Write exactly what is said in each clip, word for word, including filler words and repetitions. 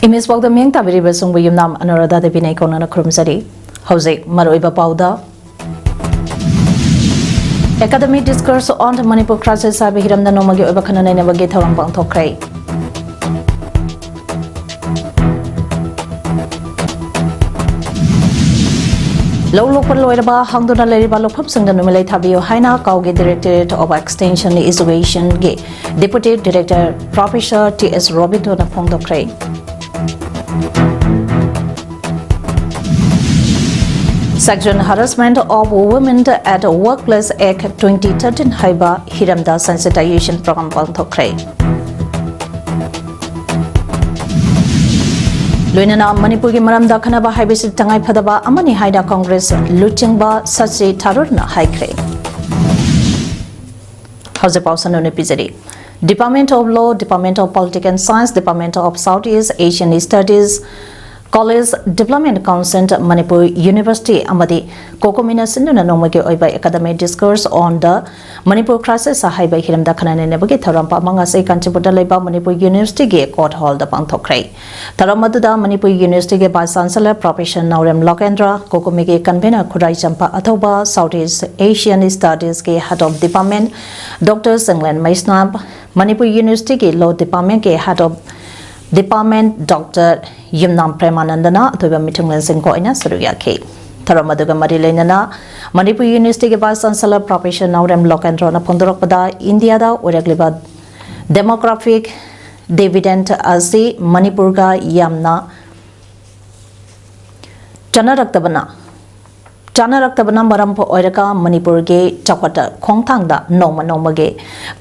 Image ꯄꯥꯎꯗ ꯃꯤꯠꯌꯦꯡ ꯇꯥꯕꯤꯔꯤꯕꯁꯤꯡꯕꯨ ꯌꯨꯝꯅꯥꯝ ꯑꯅꯨꯔꯥꯙꯥ ꯗꯦꯕꯤꯅ ꯏꯀꯣꯟꯅꯅ ꯈꯨꯔꯨꯝꯖꯔꯤ꯫ ꯍꯧꯖꯤꯛ ꯃꯔꯨꯑꯣꯏꯕ ꯄꯥꯎꯗ꯫ Academic Discourse on Manipur Crisis ꯍꯥꯏꯕ ꯍꯤꯔꯝꯗ ꯅꯣꯡꯃꯒꯤ ꯑꯣꯏꯕ ꯈꯟꯅ ꯅꯩꯅꯕꯒꯤ ꯊꯧꯔꯝ ꯄꯥꯡꯊꯣꯛꯈ꯭ꯔꯦ꯫ ꯂꯧ ꯂꯣꯛꯄ ꯂꯣꯏꯔꯕ ꯍꯥꯡꯗꯨꯅ ꯂꯩꯔꯤꯕ ꯂꯧꯐꯝꯁꯤꯡꯗ ꯅꯨꯃꯤꯠꯂꯩ ꯊꯥꯕꯤꯌꯨ ꯍꯥꯏꯅ ꯀꯥꯎꯒꯤ Directorate of Extension Education ꯒꯤ Deputy Director Professor T S ꯔꯣꯕꯤꯟꯗ꯭ꯔꯣꯅ ꯐꯣꯡꯗꯣꯛꯈ꯭ꯔꯦ꯫ Sexual Harassment of Women at Workplace Act twenty thirteen ꯍꯥꯏꯕ ꯍꯤꯔꯝꯗ sensitization program ꯄꯥꯡꯊꯣꯛꯈ꯭ꯔꯦ꯫ ꯂꯣꯏꯅꯅ ꯃꯅꯤꯄꯨꯔꯒꯤ ꯃꯔꯝꯗ ꯈꯟꯅꯕ ꯍꯥꯏꯕꯁꯤ ꯇꯉꯥꯏ ꯐꯗꯕ ꯑꯃꯅꯤ ꯍꯥꯏꯅ ꯀꯣꯡꯒ꯭ꯔꯦꯁ ꯂꯨꯆꯤꯡꯕ ꯁꯁꯤ ꯊꯥꯔꯨꯔꯅ ꯍꯥꯏꯈ꯭ꯔꯦ꯫ ꯍꯧꯖꯤꯛ ꯄꯥꯎ ꯁꯟꯗꯣꯛꯅ ꯄꯤꯖꯔꯤ꯫ Department of Law, Department of Politics and Science, Department of South East Asian Studies, College Development Council, Manipur University ꯑꯃꯗꯤ COCOMI ꯅ ꯁꯤꯟꯗꯨꯅ ꯅꯣꯡꯃꯒꯤ ꯑꯣꯏꯕ Academic Discourse on the Manipur Crisis ꯍꯥꯏꯕ ꯍꯤꯔꯝꯗ ꯈꯟꯅ ꯅꯩꯅꯕꯒꯤ ꯊꯧꯔꯝ ꯄꯥꯃꯪ ꯑꯁꯤ ꯀꯥꯟꯆꯤꯄꯨꯔꯗ ꯂꯩꯕ ꯃꯅꯤꯄꯨꯔ ꯌꯨꯅꯤꯚꯔꯁꯤꯇꯤꯒꯤ ꯀꯣꯔꯠ ꯍꯣꯜꯗ ꯄꯥꯡꯊꯣꯛꯈ꯭ꯔꯦ꯫ ꯊꯧꯔꯝ ꯑꯗꯨꯗ ꯃꯅꯤꯄꯨꯔ ꯌꯨꯅꯤꯚꯔꯁꯤꯇꯤꯒꯤ Vice Chancellor Professor ꯅꯥꯎꯔꯦꯝ ꯂꯣꯀꯦꯟꯗ꯭ꯔ, COCOMI ꯒꯤ convener ꯈꯨꯔꯥꯏꯆꯝꯄ ꯑꯊꯧꯕ, South East Asian Studies ꯀꯤ Head of Department Doctor Chinglen ꯃꯩꯁꯅꯥꯝ, ꯃꯅꯤꯄꯨꯔ ꯌꯨꯅꯤꯚꯔꯁꯤꯇꯤꯒꯤ Law Department ꯀꯤ Head of Department Doctor ꯌꯨꯝꯅꯥꯝ ꯄ꯭ꯔꯦꯃꯥꯅꯟꯗꯅ ꯑꯇꯣꯏꯕ ꯃꯤꯊꯨꯡꯂꯦꯟꯁꯤꯡ ꯀꯣꯛꯏꯅ ꯁꯔꯨꯛ ꯌꯥꯈꯤ꯫ ꯊꯧꯔꯝ ꯑꯗꯨꯒ ꯃꯔꯤ ꯂꯩꯅꯅ ꯃꯅꯤꯄꯨꯔ ꯌꯨꯅꯤꯚꯔꯁꯤꯇꯤꯒꯤ Vice Chancellor Professor ꯅꯥꯎꯔꯦꯝ ꯂꯣꯀꯦꯟꯗ꯭ꯔꯣꯅ ꯐꯣꯡꯗꯣꯔꯛꯄꯗ, ꯏꯟꯗꯤꯌꯥꯗ ꯑꯣꯏꯔꯛꯂꯤꯕ demographic dividend ꯑꯁꯤ ꯃꯅꯤꯄꯨꯔꯒ ꯌꯥꯝꯅ ꯆꯥꯟꯅꯔꯛꯇꯕꯅ, ꯆꯥꯟꯅꯔꯛꯇꯕꯅ ꯃꯔꯝ ꯑꯣꯏꯔꯒ ꯃꯅꯤꯄꯨꯔꯒꯤ ꯆꯥꯎꯈꯠ ꯈꯣꯡꯊꯥꯡꯗ ꯅꯣꯡꯃ ꯅꯣꯡꯃꯒꯤ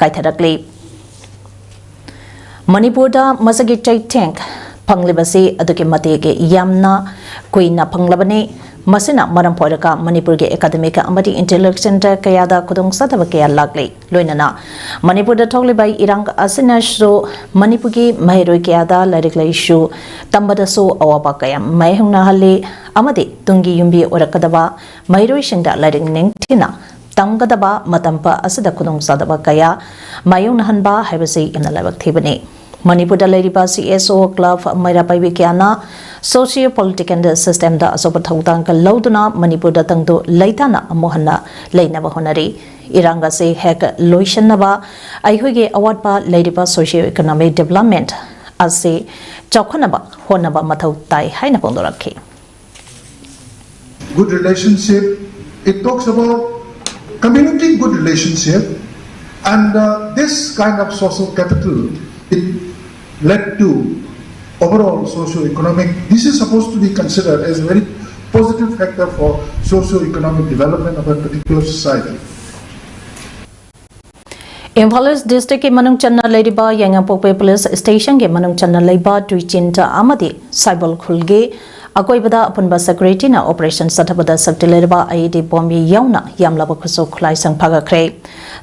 ꯀꯥꯏꯊꯔꯛꯂꯤ꯫ ꯃꯅꯤꯄꯨꯔꯗ ꯃꯁꯤꯒꯤ ꯆꯩꯊꯦꯡ ꯐꯪꯂꯤꯕꯁꯤ ꯑꯗꯨꯛꯀꯤ ꯃꯇꯤꯛ ꯌꯥꯝꯅ ꯀꯨꯏꯅ ꯐꯪꯂꯕꯅꯤ꯫ ꯃꯁꯤꯅ ꯃꯔꯝ ꯑꯣꯏꯔꯒ ꯃꯅꯤꯄꯨꯔꯒꯤ academic ꯑꯃꯗꯤ intellectual ꯀꯌꯥꯗ ꯈꯨꯗꯣꯡꯆꯥꯗꯕ ꯀꯌꯥ ꯂꯥꯛꯂꯤ꯫ ꯂꯣꯏꯅꯅ ꯃꯅꯤꯄꯨꯔꯗ ꯊꯣꯛꯂꯤꯕ ꯏꯔꯥꯡ ꯑꯁꯤꯅꯁꯨ ꯃꯅꯤꯄꯨꯔꯒꯤ ꯃꯍꯩꯔꯣꯏ ꯀꯌꯥꯗ ꯂꯥꯏꯔꯤꯛ ꯂꯥꯏꯁꯨ ꯇꯝꯕꯗꯁꯨ ꯑꯋꯥꯕ ꯀꯌꯥ ꯃꯥꯌꯣꯛꯅꯍꯜꯂꯤ ꯑꯃꯗꯤ ꯇꯨꯡꯒꯤ ꯌꯨꯝꯕꯤ ꯑꯣꯏꯔꯛꯀꯗꯕ ꯃꯍꯩꯔꯣꯏꯁꯤꯡꯗ ꯂꯥꯏꯔꯤꯛ ꯅꯤꯡꯊꯤꯅ ꯇꯝꯒꯗꯕ ꯃꯇꯝ ꯑꯁꯤꯗ ꯈꯨꯗꯣꯡꯆꯥꯗꯕ ꯀꯌꯥ ꯃꯥꯌꯣꯛꯅꯍꯟꯕ ꯍꯥꯏꯕꯁꯤ ꯌꯥꯝꯅ ꯂꯥꯏꯕꯛ ꯊꯤꯕꯅꯤ꯫ ꯃꯅꯤꯄꯨꯔꯗ ꯂꯩꯔꯤꯕ C S O club ꯃꯩꯔꯥ ꯄꯥꯏꯕꯤ ꯀꯌꯥꯅ socio political systemꯗ ꯑꯆꯧꯕ ꯊꯧꯗꯥꯡ ꯂꯧꯗꯨꯅ ꯃꯅꯤꯄꯨꯔꯗ ꯇꯪꯗꯨ ꯂꯩꯇꯥꯅ ꯑꯃꯨꯛ ꯍꯟꯅ ꯂꯩꯅꯕ ꯍꯣꯠꯅꯔꯤ꯫ ꯏꯔꯥꯡ ꯑꯁꯤ ꯍꯦꯛ ꯂꯣꯏꯁꯤꯟꯅꯕ ꯑꯩꯈꯣꯏꯒꯤ ꯑꯋꯥꯠꯄ ꯂꯩꯔꯤꯕ socio economic development ꯑꯁꯤ ꯆꯥꯎꯈꯠꯅꯕ ꯍꯣꯠꯅꯕ ꯃꯊꯧ ꯇꯥꯏ ꯍꯥꯏꯅ ꯐꯣꯡꯗꯣꯔꯛꯈꯤ꯫ Good relationship. It talks about community good relationship, and uh, this kind of social capital, it led to overall socio-economic. This is supposed to be considered as a very positive factor for socio-economic development of a particular society. Imphal ꯏꯁ ꯗꯤꯁꯇ꯭ꯔꯤꯛꯀꯤ ꯃꯅꯨꯡ ꯆꯟꯅ ꯂꯩꯔꯤꯕ ꯌꯥꯏꯉꯪꯄꯣꯛꯄꯤ police ꯁ꯭ꯇꯦꯁꯟꯒꯤ ꯃꯅꯨꯡ ꯆꯟꯅ ꯂꯩꯕ ꯇꯨꯏꯆꯤꯟꯇ ꯑꯃꯗꯤ ꯁꯥꯏꯕꯣꯜ ꯈꯨꯜꯒꯤ ꯑꯀꯣꯏꯕꯗ ꯑꯄꯨꯟꯕ ꯁꯦꯀ꯭ꯌꯨꯔꯤꯇꯤꯅ operation ꯆꯠꯊꯕꯗ ꯁꯛꯇꯤ ꯂꯩꯔꯕ ꯑꯥꯏꯏꯗꯤ ꯕꯣꯝ ꯌꯥꯎꯅ ꯌꯥꯝꯂꯕ ꯈꯨꯠꯁꯨ ꯈꯨꯠꯂꯥꯏꯁꯤꯡ ꯐꯥꯒꯠꯈ꯭ꯔꯦ꯫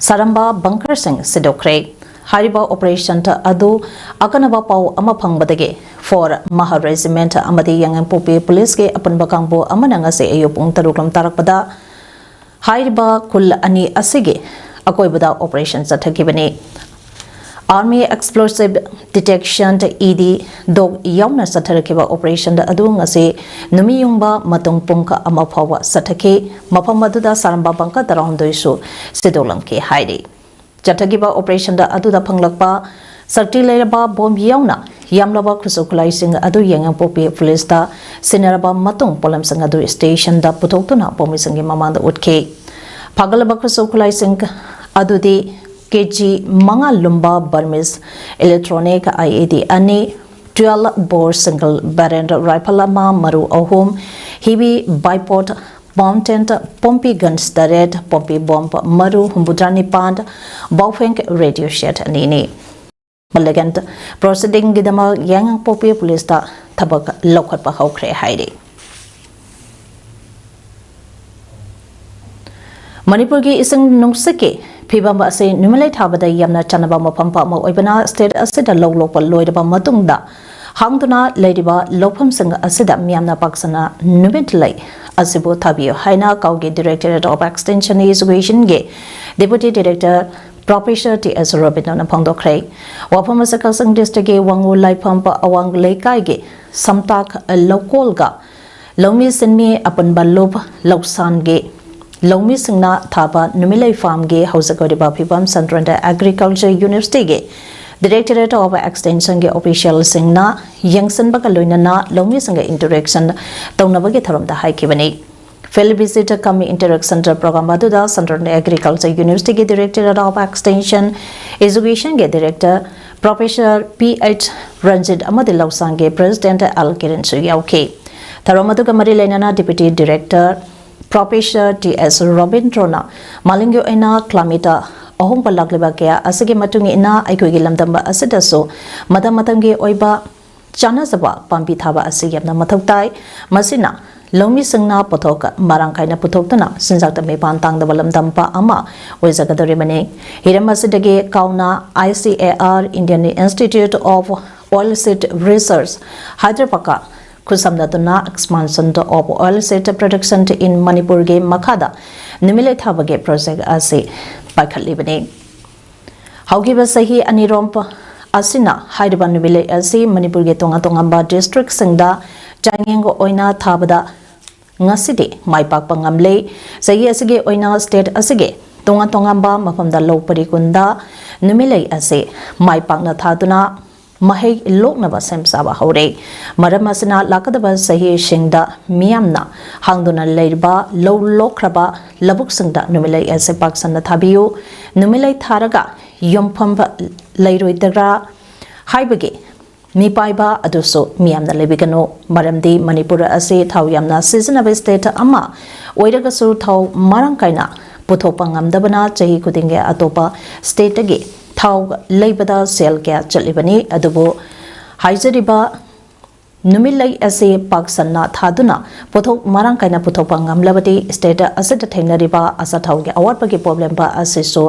ꯁꯥꯔꯝꯕ ꯕꯪꯀꯔꯁꯤꯡ ꯁꯤꯗꯣꯛꯈ꯭ꯔꯦ꯫ ꯍꯥꯏꯔꯤꯕ ꯑꯣꯄꯔꯦꯁꯟ ꯑꯗꯨ ꯑꯀꯟꯅꯕ ꯄꯥꯎ ꯑꯃ ꯐꯪꯕꯗꯒꯤ ꯐꯣꯔ ꯃꯍꯥ ꯔꯦꯖꯤꯃꯦꯟꯠ ꯑꯃꯗꯤ ꯌꯥꯏꯉꯪꯄꯣꯛꯄꯤ ꯄꯨꯂꯤꯁꯀꯤ ꯑꯄꯨꯟꯕ ꯀꯥꯡꯕꯨ ꯑꯃꯅ ꯉꯁꯤ ꯑꯌꯨꯛ ꯄꯨꯡ ꯇꯔꯨꯛ ꯂꯣꯝ ꯇꯥꯔꯛꯄꯗ ꯍꯥꯏꯔꯤꯕ ꯈꯨꯜ ꯑꯅꯤ ꯑꯁꯤꯒꯤ ꯑꯀꯣꯏꯕꯗ operation ꯆꯠꯊꯈꯤꯕꯅꯤ꯫ Army Explosive Detection, ED, dog ꯌꯥꯎꯅ ꯆꯠꯊꯔꯛꯈꯤꯕ ꯑꯣꯄꯔꯦꯁꯟ ꯑꯗꯨ ꯉꯁꯤ ꯅꯨꯃꯤꯠ ꯌꯨꯡꯕ ꯃꯇꯨꯡ ꯄꯨꯡ ꯑꯃ ꯐꯥꯎꯕ ꯆꯠꯊꯈꯤ꯫ ꯃꯐꯝ ꯑꯗꯨꯗ ꯁꯥꯔꯝꯕ ꯕꯪꯀꯔ ꯇꯔꯥꯍꯨꯝꯗꯣꯏꯁꯨ ꯁꯤꯗꯣꯛꯂꯝꯈꯤ ꯍꯥꯏꯔꯤ꯫ ꯆꯠꯊꯈꯤꯕ ꯑꯣꯄꯔꯦꯁꯟꯗ ꯑꯗꯨꯗ ꯐꯪꯂꯛꯄ ꯁꯛꯇꯤ ꯂꯩꯔꯕ ꯕꯣꯝ ꯌꯥꯎꯅ ꯌꯥꯝꯂꯕ ꯈꯨꯠꯁꯨ ꯈꯨꯠꯂꯥꯏꯁꯤꯡ ꯑꯗꯨ ꯌꯥꯏꯉꯪꯄꯣꯛꯄꯤ ꯄꯨꯂꯤꯁꯇ ꯁꯤꯟꯅꯔꯕ ꯃꯇꯨꯡ ꯄꯣꯠꯂꯝꯁꯤꯡ ꯑꯗꯨ ꯁ꯭ꯇꯦꯁꯟꯗ ꯄꯨꯊꯣꯛꯇꯨꯅ ꯄꯣꯠꯃꯤꯁꯤꯡꯒꯤ ꯃꯃꯥꯡꯗ ꯎꯠꯈꯤ꯫ ꯐꯥꯒꯠꯂꯕ ꯈꯨꯠꯁꯨ ꯈꯨꯠꯂꯥꯏꯁꯤꯡ ꯑꯗꯨꯗꯤ ꯀꯦ ꯖꯤ ꯃꯉꯥ ꯂꯨꯝꯕ Burmese electronic IED ꯑꯅꯤ, twelve bore single barrel rifle ꯑꯃ, ꯃꯔꯨ ꯑꯍꯨꯝ, heavy bipod mounted Pompey guns ꯇꯔꯦꯠ, ꯄꯣꯝꯄꯤ ꯕꯣꯝ ꯃꯔꯨ ꯍꯨꯝꯐꯨꯇꯔꯥ ꯅꯤꯄꯥꯟ, Baofeng radio set ꯑꯅꯤꯅꯤ꯫ ꯃꯥꯂꯦꯒꯟ ꯄ꯭ꯔꯣꯁꯤꯗꯤꯡꯒꯤꯗꯃꯛ ꯌꯥꯏꯉꯪꯄꯣꯛꯄꯤ ꯄꯨꯂꯤꯁꯇ ꯊꯕꯛ ꯂꯧꯈꯠꯄ ꯍꯧꯈ꯭ꯔꯦ ꯍꯥꯏꯔꯤ꯫ ꯃꯅꯤꯄꯨꯔꯒꯤ ꯏꯁꯤꯡ ꯅꯨꯡꯁꯤꯠꯀꯤ ꯐꯤꯕꯝ ꯑꯁꯤ ꯅꯨꯃꯤꯠꯂꯩ ꯊꯥꯕꯗ ꯌꯥꯝꯅ ꯆꯥꯟꯅꯕ ꯃꯐꯝ ꯑꯃ ꯑꯣꯏꯕꯅ, ꯁ꯭ꯇꯦꯠ ꯑꯁꯤꯗ ꯂꯧ ꯂꯣꯛꯄ ꯂꯣꯏꯔꯕ ꯃꯇꯨꯡꯗ ꯍꯥꯡꯗꯨꯅ ꯂꯩꯔꯤꯕ ꯂꯧꯐꯝꯁꯤꯡ ꯑꯁꯤꯗ ꯃꯤꯌꯥꯝꯅ ꯄꯥꯛꯁꯟꯅ ꯅꯨꯃꯤꯠꯂꯩ ꯑꯁꯤꯕꯨ ꯊꯥꯕꯤꯌꯨ ꯍꯥꯏꯅ ꯀꯥꯎꯒꯤ Directorate of Extension Educationꯒꯤ Deputy Director Professor T S Robindrana ꯐꯣꯡꯗꯣꯛꯈ꯭ꯔꯦ꯫ ꯋꯥꯐꯝ ꯑꯁꯤ ꯀꯛꯆꯤꯡ districtꯀꯤ ꯋꯥꯡꯉꯨ ꯂꯥꯏꯐꯝ ꯑꯋꯥꯡ ꯂꯩꯀꯥꯏꯒꯤ ꯁꯝꯇꯥꯛ ꯂꯧꯀꯣꯜꯒ ꯂꯧꯃꯤ ꯁꯤꯟꯃꯤ ꯑꯄꯨꯟꯕ ꯂꯨꯞ ꯂꯧꯁꯥꯟꯒꯤ ꯂꯧꯃꯤꯁꯤꯡꯅ ꯊꯥꯕ ꯅꯨꯃꯤꯠꯂꯩ farmꯒꯤ ꯍꯧꯖꯤꯛ ꯑꯣꯏꯔꯤꯕ ꯐꯤꯕꯝ Central Agriculture Universityꯒꯤ Directorate of Extensionꯒꯤ officialꯁꯤꯡꯅ ꯌꯦꯡꯁꯤꯟꯕꯒ ꯂꯣꯏꯅꯅ ꯂꯧꯃꯤꯁꯤꯡꯒ interaction ꯇꯧꯅꯕꯒꯤ ꯊꯧꯔꯝꯗ ꯍꯥꯏꯈꯤꯕꯅꯤ꯫ Field visit cum interaction program ꯑꯗꯨꯗ Central Agriculture Universityꯒꯤ Directorate of Extension Educationꯒꯤ Director Professor P H Ranjit ꯑꯃꯗꯤ ꯂꯧꯁꯥꯡꯒꯤ President ꯑꯦꯜ ꯀꯤꯔꯟꯁꯨ ꯌꯥꯎꯈꯤ꯫ ꯊꯧꯔꯝ ꯑꯗꯨꯒ ꯃꯔꯤ ꯂꯩꯅꯅ Deputy Director Professor T S ꯔꯣꯕꯤꯟꯗ꯭ꯔꯣꯅ ꯃꯥꯂꯦꯝꯒꯤ ꯑꯣꯏꯅ climate ꯑꯍꯣꯡꯕ ꯂꯥꯛꯂꯤꯕ ꯀꯌꯥ ꯑꯁꯤꯒꯤ ꯃꯇꯨꯡ ꯏꯟꯅ ꯑꯩꯈꯣꯏꯒꯤ ꯂꯝꯗꯝ ꯑꯁꯤꯗꯁꯨ ꯃꯇꯝ ꯃꯇꯝꯒꯤ ꯑꯣꯏꯕ ꯆꯥꯅꯖꯕ ꯄꯥꯝꯕꯤ ꯊꯥꯕ ꯑꯁꯤ ꯌꯥꯝꯅ ꯃꯊꯧ ꯇꯥꯏ꯫ ꯃꯁꯤꯅ ꯂꯧꯃꯤꯁꯤꯡꯅ ꯄꯣꯠꯊꯣꯛ ꯃꯔꯥꯡ ꯀꯥꯏꯅ ꯄꯨꯊꯣꯛꯇꯨꯅ ꯆꯤꯟꯖꯥꯛꯇ ꯃꯤꯄꯥꯟ ꯇꯥꯡꯗꯕ ꯂꯝꯗꯝ ꯑꯃ ꯑꯣꯏꯖꯒꯗꯧꯔꯤꯕꯅꯤ꯫ ꯍꯤꯔꯝ ꯑꯁꯤꯗꯒꯤ ꯀꯥꯎꯅ I C A R, Indian Institute of Oilseed Research, ꯍꯥꯏꯗ꯭ꯔꯕꯥꯗꯀ ꯈꯨꯠꯁꯝꯅꯗꯨꯅ Expansion of Oilseed Production in Manipurꯒꯤ ꯃꯈꯥꯗ ꯅꯨꯃꯤꯠꯂꯩ ꯊꯥꯕꯒꯤ project ꯑꯁꯤ ꯄꯥꯏꯈꯠꯂꯤꯕꯅꯤ꯫ ꯍꯧꯈꯤꯕ ꯆꯍꯤ ꯑꯅꯤꯔꯣꯝ ꯑꯁꯤꯅ ꯍꯥꯏꯔꯤꯕ ꯅꯨꯃꯤꯠꯂꯩ ꯑꯁꯤ ꯃꯅꯤꯄꯨꯔꯒꯤ ꯇꯣꯉꯥꯟ ꯇꯣꯉꯥꯟꯕ districtꯁꯤꯡꯗ ꯆꯥꯡꯌꯦꯡ ꯑꯣꯏꯅ ꯊꯥꯕꯗ ꯉꯁꯤꯗꯤ ꯃꯥꯏ ꯄꯥꯛꯄ ꯉꯝꯂꯦ꯫ ꯆꯍꯤ ꯑꯁꯤꯒꯤ ꯑꯣꯏꯅ state ꯑꯁꯤꯒꯤ ꯇꯣꯉꯥꯟ ꯇꯣꯉꯥꯟꯕ ꯃꯐꯝꯗ ꯂꯧ ꯄꯔꯤ ꯀꯨꯟꯗ ꯅꯨꯃꯤꯠꯂꯩ ꯑꯁꯤ ꯃꯥꯏ ꯄꯥꯛꯅ ꯊꯥꯗꯨꯅ ꯃꯍꯩ ꯂꯣꯛꯅꯕ ꯁꯦꯝ ꯁꯥꯕ ꯍꯧꯔꯦ꯫ ꯃꯔꯝ ꯑꯁꯤꯅ ꯂꯥꯛꯀꯗꯕ ꯆꯍꯤꯁꯤꯡꯗ ꯃꯤꯌꯥꯝꯅ ꯍꯥꯡꯗꯨꯅ ꯂꯩꯔꯤꯕ ꯂꯧ ꯂꯣꯛꯈ꯭ꯔꯕ ꯂꯧꯕꯨꯛꯁꯤꯡꯗ ꯅꯨꯃꯤꯠꯂꯩ ꯑꯁꯤ ꯄꯥꯛꯁꯟꯅ ꯊꯥꯕꯤꯌꯨ꯫ ꯅꯨꯃꯤꯠꯂꯩ ꯊꯥꯔꯒ ꯌꯣꯟꯐꯝ ꯂꯩꯔꯣꯏꯗ꯭ꯔꯥ ꯍꯥꯏꯕꯒꯤ ꯃꯤꯄꯥꯏꯕ ꯑꯗꯨꯁꯨ ꯃꯤꯌꯥꯝꯅ ꯂꯩꯕꯤꯒꯅꯨ꯫ ꯃꯔꯝꯗꯤ ꯃꯅꯤꯄꯨꯔ ꯑꯁꯤ ꯊꯥꯎ ꯌꯥꯝꯅ ꯁꯤꯖꯤꯟꯅꯕ state ꯑꯃ ꯑꯣꯏꯔꯒꯁꯨ ꯊꯥꯎ ꯃꯔꯥꯡ ꯀꯥꯏꯅ ꯄꯨꯊꯣꯛꯄ ꯉꯝꯗꯕꯅ ꯆꯍꯤ ꯈꯨꯗꯤꯡꯒꯤ ꯑꯇꯣꯞꯄ stateꯇꯒꯤ ꯊꯥꯎ ꯂꯩꯕꯗ ꯁꯦꯜ ꯀꯌꯥ ꯆꯠꯂꯤꯕꯅꯤ꯫ ꯑꯗꯨꯕꯨ ꯍꯥꯏꯖꯔꯤꯕ ꯅꯨꯃꯤꯠꯂꯩ ꯑꯁꯤ ꯄꯥꯛ ꯁꯟꯅ ꯊꯥꯗꯨꯅ ꯄꯣꯠꯊꯣꯛ ꯃꯔꯥꯡ ꯀꯥꯏꯅ ꯄꯨꯊꯣꯛꯄ ꯉꯝꯂꯕꯗꯤ state ꯑꯁꯤꯗ ꯊꯦꯡꯅꯔꯤꯕ ꯑꯆꯥꯊꯥꯎꯒꯤ ꯑꯋꯥꯠꯄꯒꯤ problem ꯑꯁꯤꯁꯨ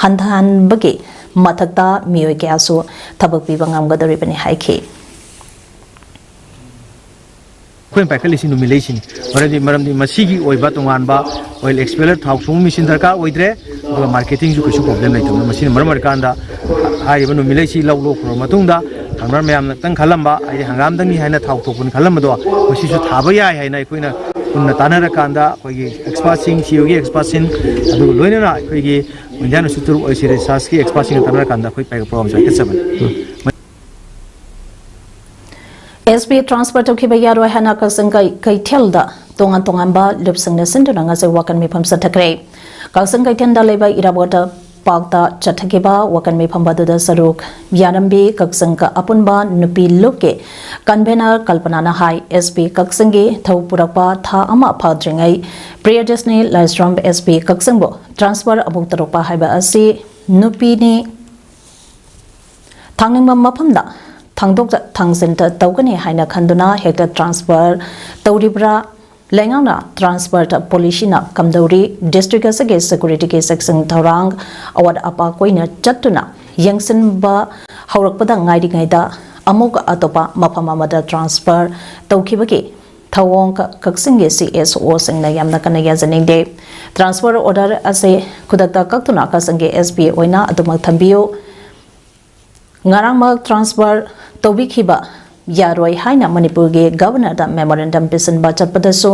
ꯍꯟꯊꯍꯟꯕꯒꯤ ꯃꯊꯛꯇ ꯃꯤꯑꯣꯏ ꯀꯌꯥꯁꯨ ꯊꯕꯛ ꯄꯤꯕ ꯉꯝꯒꯗꯧꯔꯤꯕꯅꯤ ꯍꯥꯏꯈꯤ꯫ ꯑꯩꯈꯣꯏꯅ ꯄꯥꯏꯈꯠꯂꯤꯁꯤ ꯅꯨꯃꯤꯠꯂꯩꯁꯤꯅꯤ꯫ ꯃꯔꯝꯗꯤ ꯃꯔꯝꯗꯤ ꯃꯁꯤꯒꯤ ꯑꯣꯏꯕ ꯇꯣꯉꯥꯟꯕ oil expeller ꯊꯥꯎ ꯁꯨꯡꯕ machine ꯗꯔꯀꯥꯔ ꯑꯣꯏꯗ꯭ꯔꯦ꯫ ꯑꯗꯨꯒ ꯃꯥꯔꯀꯦꯇꯤꯡꯁꯨ ꯀꯩꯁꯨ ꯄ꯭ꯔꯣꯕ꯭ꯂꯦꯝ ꯂꯩꯇꯕꯅ, ꯃꯁꯤꯅ ꯃꯔꯝ ꯑꯣꯏꯔꯀꯥꯟꯗ ꯍꯥꯏꯔꯤꯕ ꯅꯨꯃꯤꯠꯂꯩꯁꯤ ꯂꯧ ꯂꯣꯛꯈ꯭ꯔꯕ ꯃꯇꯨꯡꯗ ꯐꯥꯔꯃꯔ ꯃꯌꯥꯝꯅ ꯈꯤꯇꯪ ꯈꯜꯂꯝꯕ, ꯍꯥꯏꯗꯤ ꯍꯪꯒꯥꯝꯗꯪꯅꯤ ꯍꯥꯏꯅ ꯊꯥꯎ ꯊꯣꯛꯄꯅꯤ ꯈꯜꯂꯝꯕꯗꯣ, ꯃꯁꯤꯁꯨ ꯊꯥꯕ ꯌꯥꯏ ꯍꯥꯏꯅ ꯑꯩꯈꯣꯏꯅ ꯄꯨꯟꯅ ꯇꯥꯟꯅꯔꯀꯥꯟꯗ ꯑꯩꯈꯣꯏꯒꯤ ꯑꯦꯛꯁꯄꯥꯔꯠꯁꯤꯡ, ꯁꯤꯌꯣꯒꯤ ꯑꯦꯛꯁꯄꯥꯔꯠꯁꯤꯡ, ꯑꯗꯨꯒ ꯂꯣꯏꯅꯅ ꯑꯩꯈꯣꯏꯒꯤ ꯏꯟꯗꯤꯌꯥꯟ ꯏꯟꯁꯇꯤꯇ꯭ꯌꯨꯠ ꯑꯣꯐ ꯔꯤꯁꯔꯁꯀꯤ ꯑꯦꯛꯁꯄꯥꯔꯠꯁꯤꯡꯒ ꯇꯥꯟꯅꯔꯀꯥꯟꯗ ꯑꯩꯈꯣꯏ ꯄ꯭ꯔꯣꯒ꯭ꯔꯥꯝꯁꯦ ꯄꯥꯏꯈꯠꯆꯕꯅꯤ꯫ ꯑꯦꯁ ꯄꯤ ꯇ꯭ꯔꯥꯟꯁꯐꯔ ꯇꯧꯈꯤꯕ ꯌꯥꯔꯣꯏ ꯍꯥꯏꯅ ꯀꯛꯆꯤꯡ ꯀꯩ-, ꯀꯩꯊꯦꯜꯗ ꯇꯣꯉꯥꯟ ꯇꯣꯉꯥꯟꯕ ꯂꯨꯞꯁꯤꯡꯅ ꯁꯤꯟꯗꯨꯅ ꯉꯁꯤ ꯋꯥꯀꯠ ꯃꯤꯐꯝ ꯆꯠꯊꯈ꯭ꯔꯦ꯫ ꯀꯛꯆꯤꯡ ꯀꯩꯊꯦꯜꯗ ꯂꯩꯕ ꯏꯔꯥꯕꯣꯠ ꯄꯥꯔꯛꯇ ꯆꯠꯊꯈꯤꯕ ꯋꯥꯀꯠ ꯃꯤꯐꯝ ꯑꯗꯨꯗ ꯁꯔꯨꯛ ꯌꯥꯔꯝꯕꯤ ꯀꯛꯆꯤꯡ ꯑꯄꯨꯟꯕ ꯅꯨꯄꯤ ꯂꯨꯞꯀꯤ ꯀꯟꯚꯦꯅꯔ ꯀꯜꯄꯅꯥꯅ ꯍꯥꯏ, ꯑꯦꯁ ꯄꯤ ꯀꯛꯆꯤꯡꯒꯤ ꯊꯧ ꯄꯨꯔꯛꯄ ꯊꯥ ꯑꯃ ꯐꯥꯗ꯭ꯔꯤꯉꯩ ꯄ꯭ꯔꯤꯌꯗꯔꯁꯤꯅꯤ ꯂꯥꯏꯁ꯭ꯔꯝ ꯑꯦꯁ ꯄꯤ ꯀꯛꯆꯤꯡꯕꯨ ꯇ꯭ꯔꯥꯟꯁꯐꯔ ꯑꯃꯨꯛ ꯇꯧꯔꯛꯄ ꯍꯥꯏꯕ ꯑꯁꯤ ꯅꯨꯄꯤꯅꯤ ꯊꯥꯡꯅꯤꯡꯕ ꯃꯐꯝꯗ ꯊꯥꯡꯗꯣꯛ ꯊꯥꯡꯖꯤꯟ ꯇꯧꯒꯅꯤ ꯍꯥꯏꯅ ꯈꯟꯗꯨꯅ ꯍꯦꯛꯇ ꯇ꯭ꯔꯥꯟꯁꯐꯔ ꯇꯧꯔꯤꯕ꯭ꯔꯥ? ꯂꯩꯉꯥꯛꯅ ꯇ꯭ꯔꯥꯟꯁꯐꯔ ꯄꯣꯂꯤꯁꯤꯅ ꯀꯝꯗꯧꯔꯤ? ꯗꯤꯁꯇ꯭ꯔꯤꯛ ꯑꯁꯤꯒꯤ ꯁꯦꯀ꯭ꯌꯨꯔꯤꯇꯤꯒꯤ ꯆꯦꯛꯁꯤꯟ ꯊꯧꯔꯥꯡ ꯑꯋꯥꯠ ꯑꯄꯥ ꯀꯣꯏꯅ ꯆꯠꯇꯨꯅ ꯌꯦꯡꯁꯤꯟꯕ ꯍꯧꯔꯛꯄꯗ ꯉꯥꯏꯔꯤꯉꯩꯗ ꯑꯃꯨꯛ ꯑꯇꯣꯞꯄ ꯃꯐꯝ ꯑꯃꯗ ꯇ꯭ꯔꯥꯟꯁꯐꯔ ꯇꯧꯈꯤꯕꯒꯤ ꯊꯧꯑꯣꯡ ꯀ-, ꯀꯛꯆꯤꯡꯒꯤ ꯁꯤ ꯑꯦꯁ ꯑꯣꯁꯤꯡꯅ ꯌꯥꯝꯅ ꯀꯟꯅ ꯌꯥꯖꯅꯤꯡꯗꯦ꯫ ꯇ꯭ꯔꯥꯟꯁꯐꯔ ꯑꯣꯔꯗꯔ ꯑꯁꯤ ꯈꯨꯗꯛꯇ ꯀꯛꯇꯨꯅ ꯀꯛꯆꯤꯡꯒꯤ ꯑꯦꯁ ꯄꯤ ꯑꯣꯏꯅ ꯑꯗꯨꯃꯛ ꯊꯝꯕꯤꯌꯨ꯫ ꯉꯔꯥꯡꯃꯛ ꯇ꯭ꯔꯥꯟꯁꯐꯔ ꯇꯧꯕꯤꯈꯤꯕ ꯌꯥꯔꯣꯏ ꯍꯥꯏꯅ ꯃꯅꯤꯄꯨꯔꯒꯤ ꯒꯕꯔꯅꯔꯗ ꯃꯦꯃꯣꯔꯦꯟꯗꯝ ꯄꯤꯁꯤꯟꯕ ꯆꯠꯄꯗꯁꯨ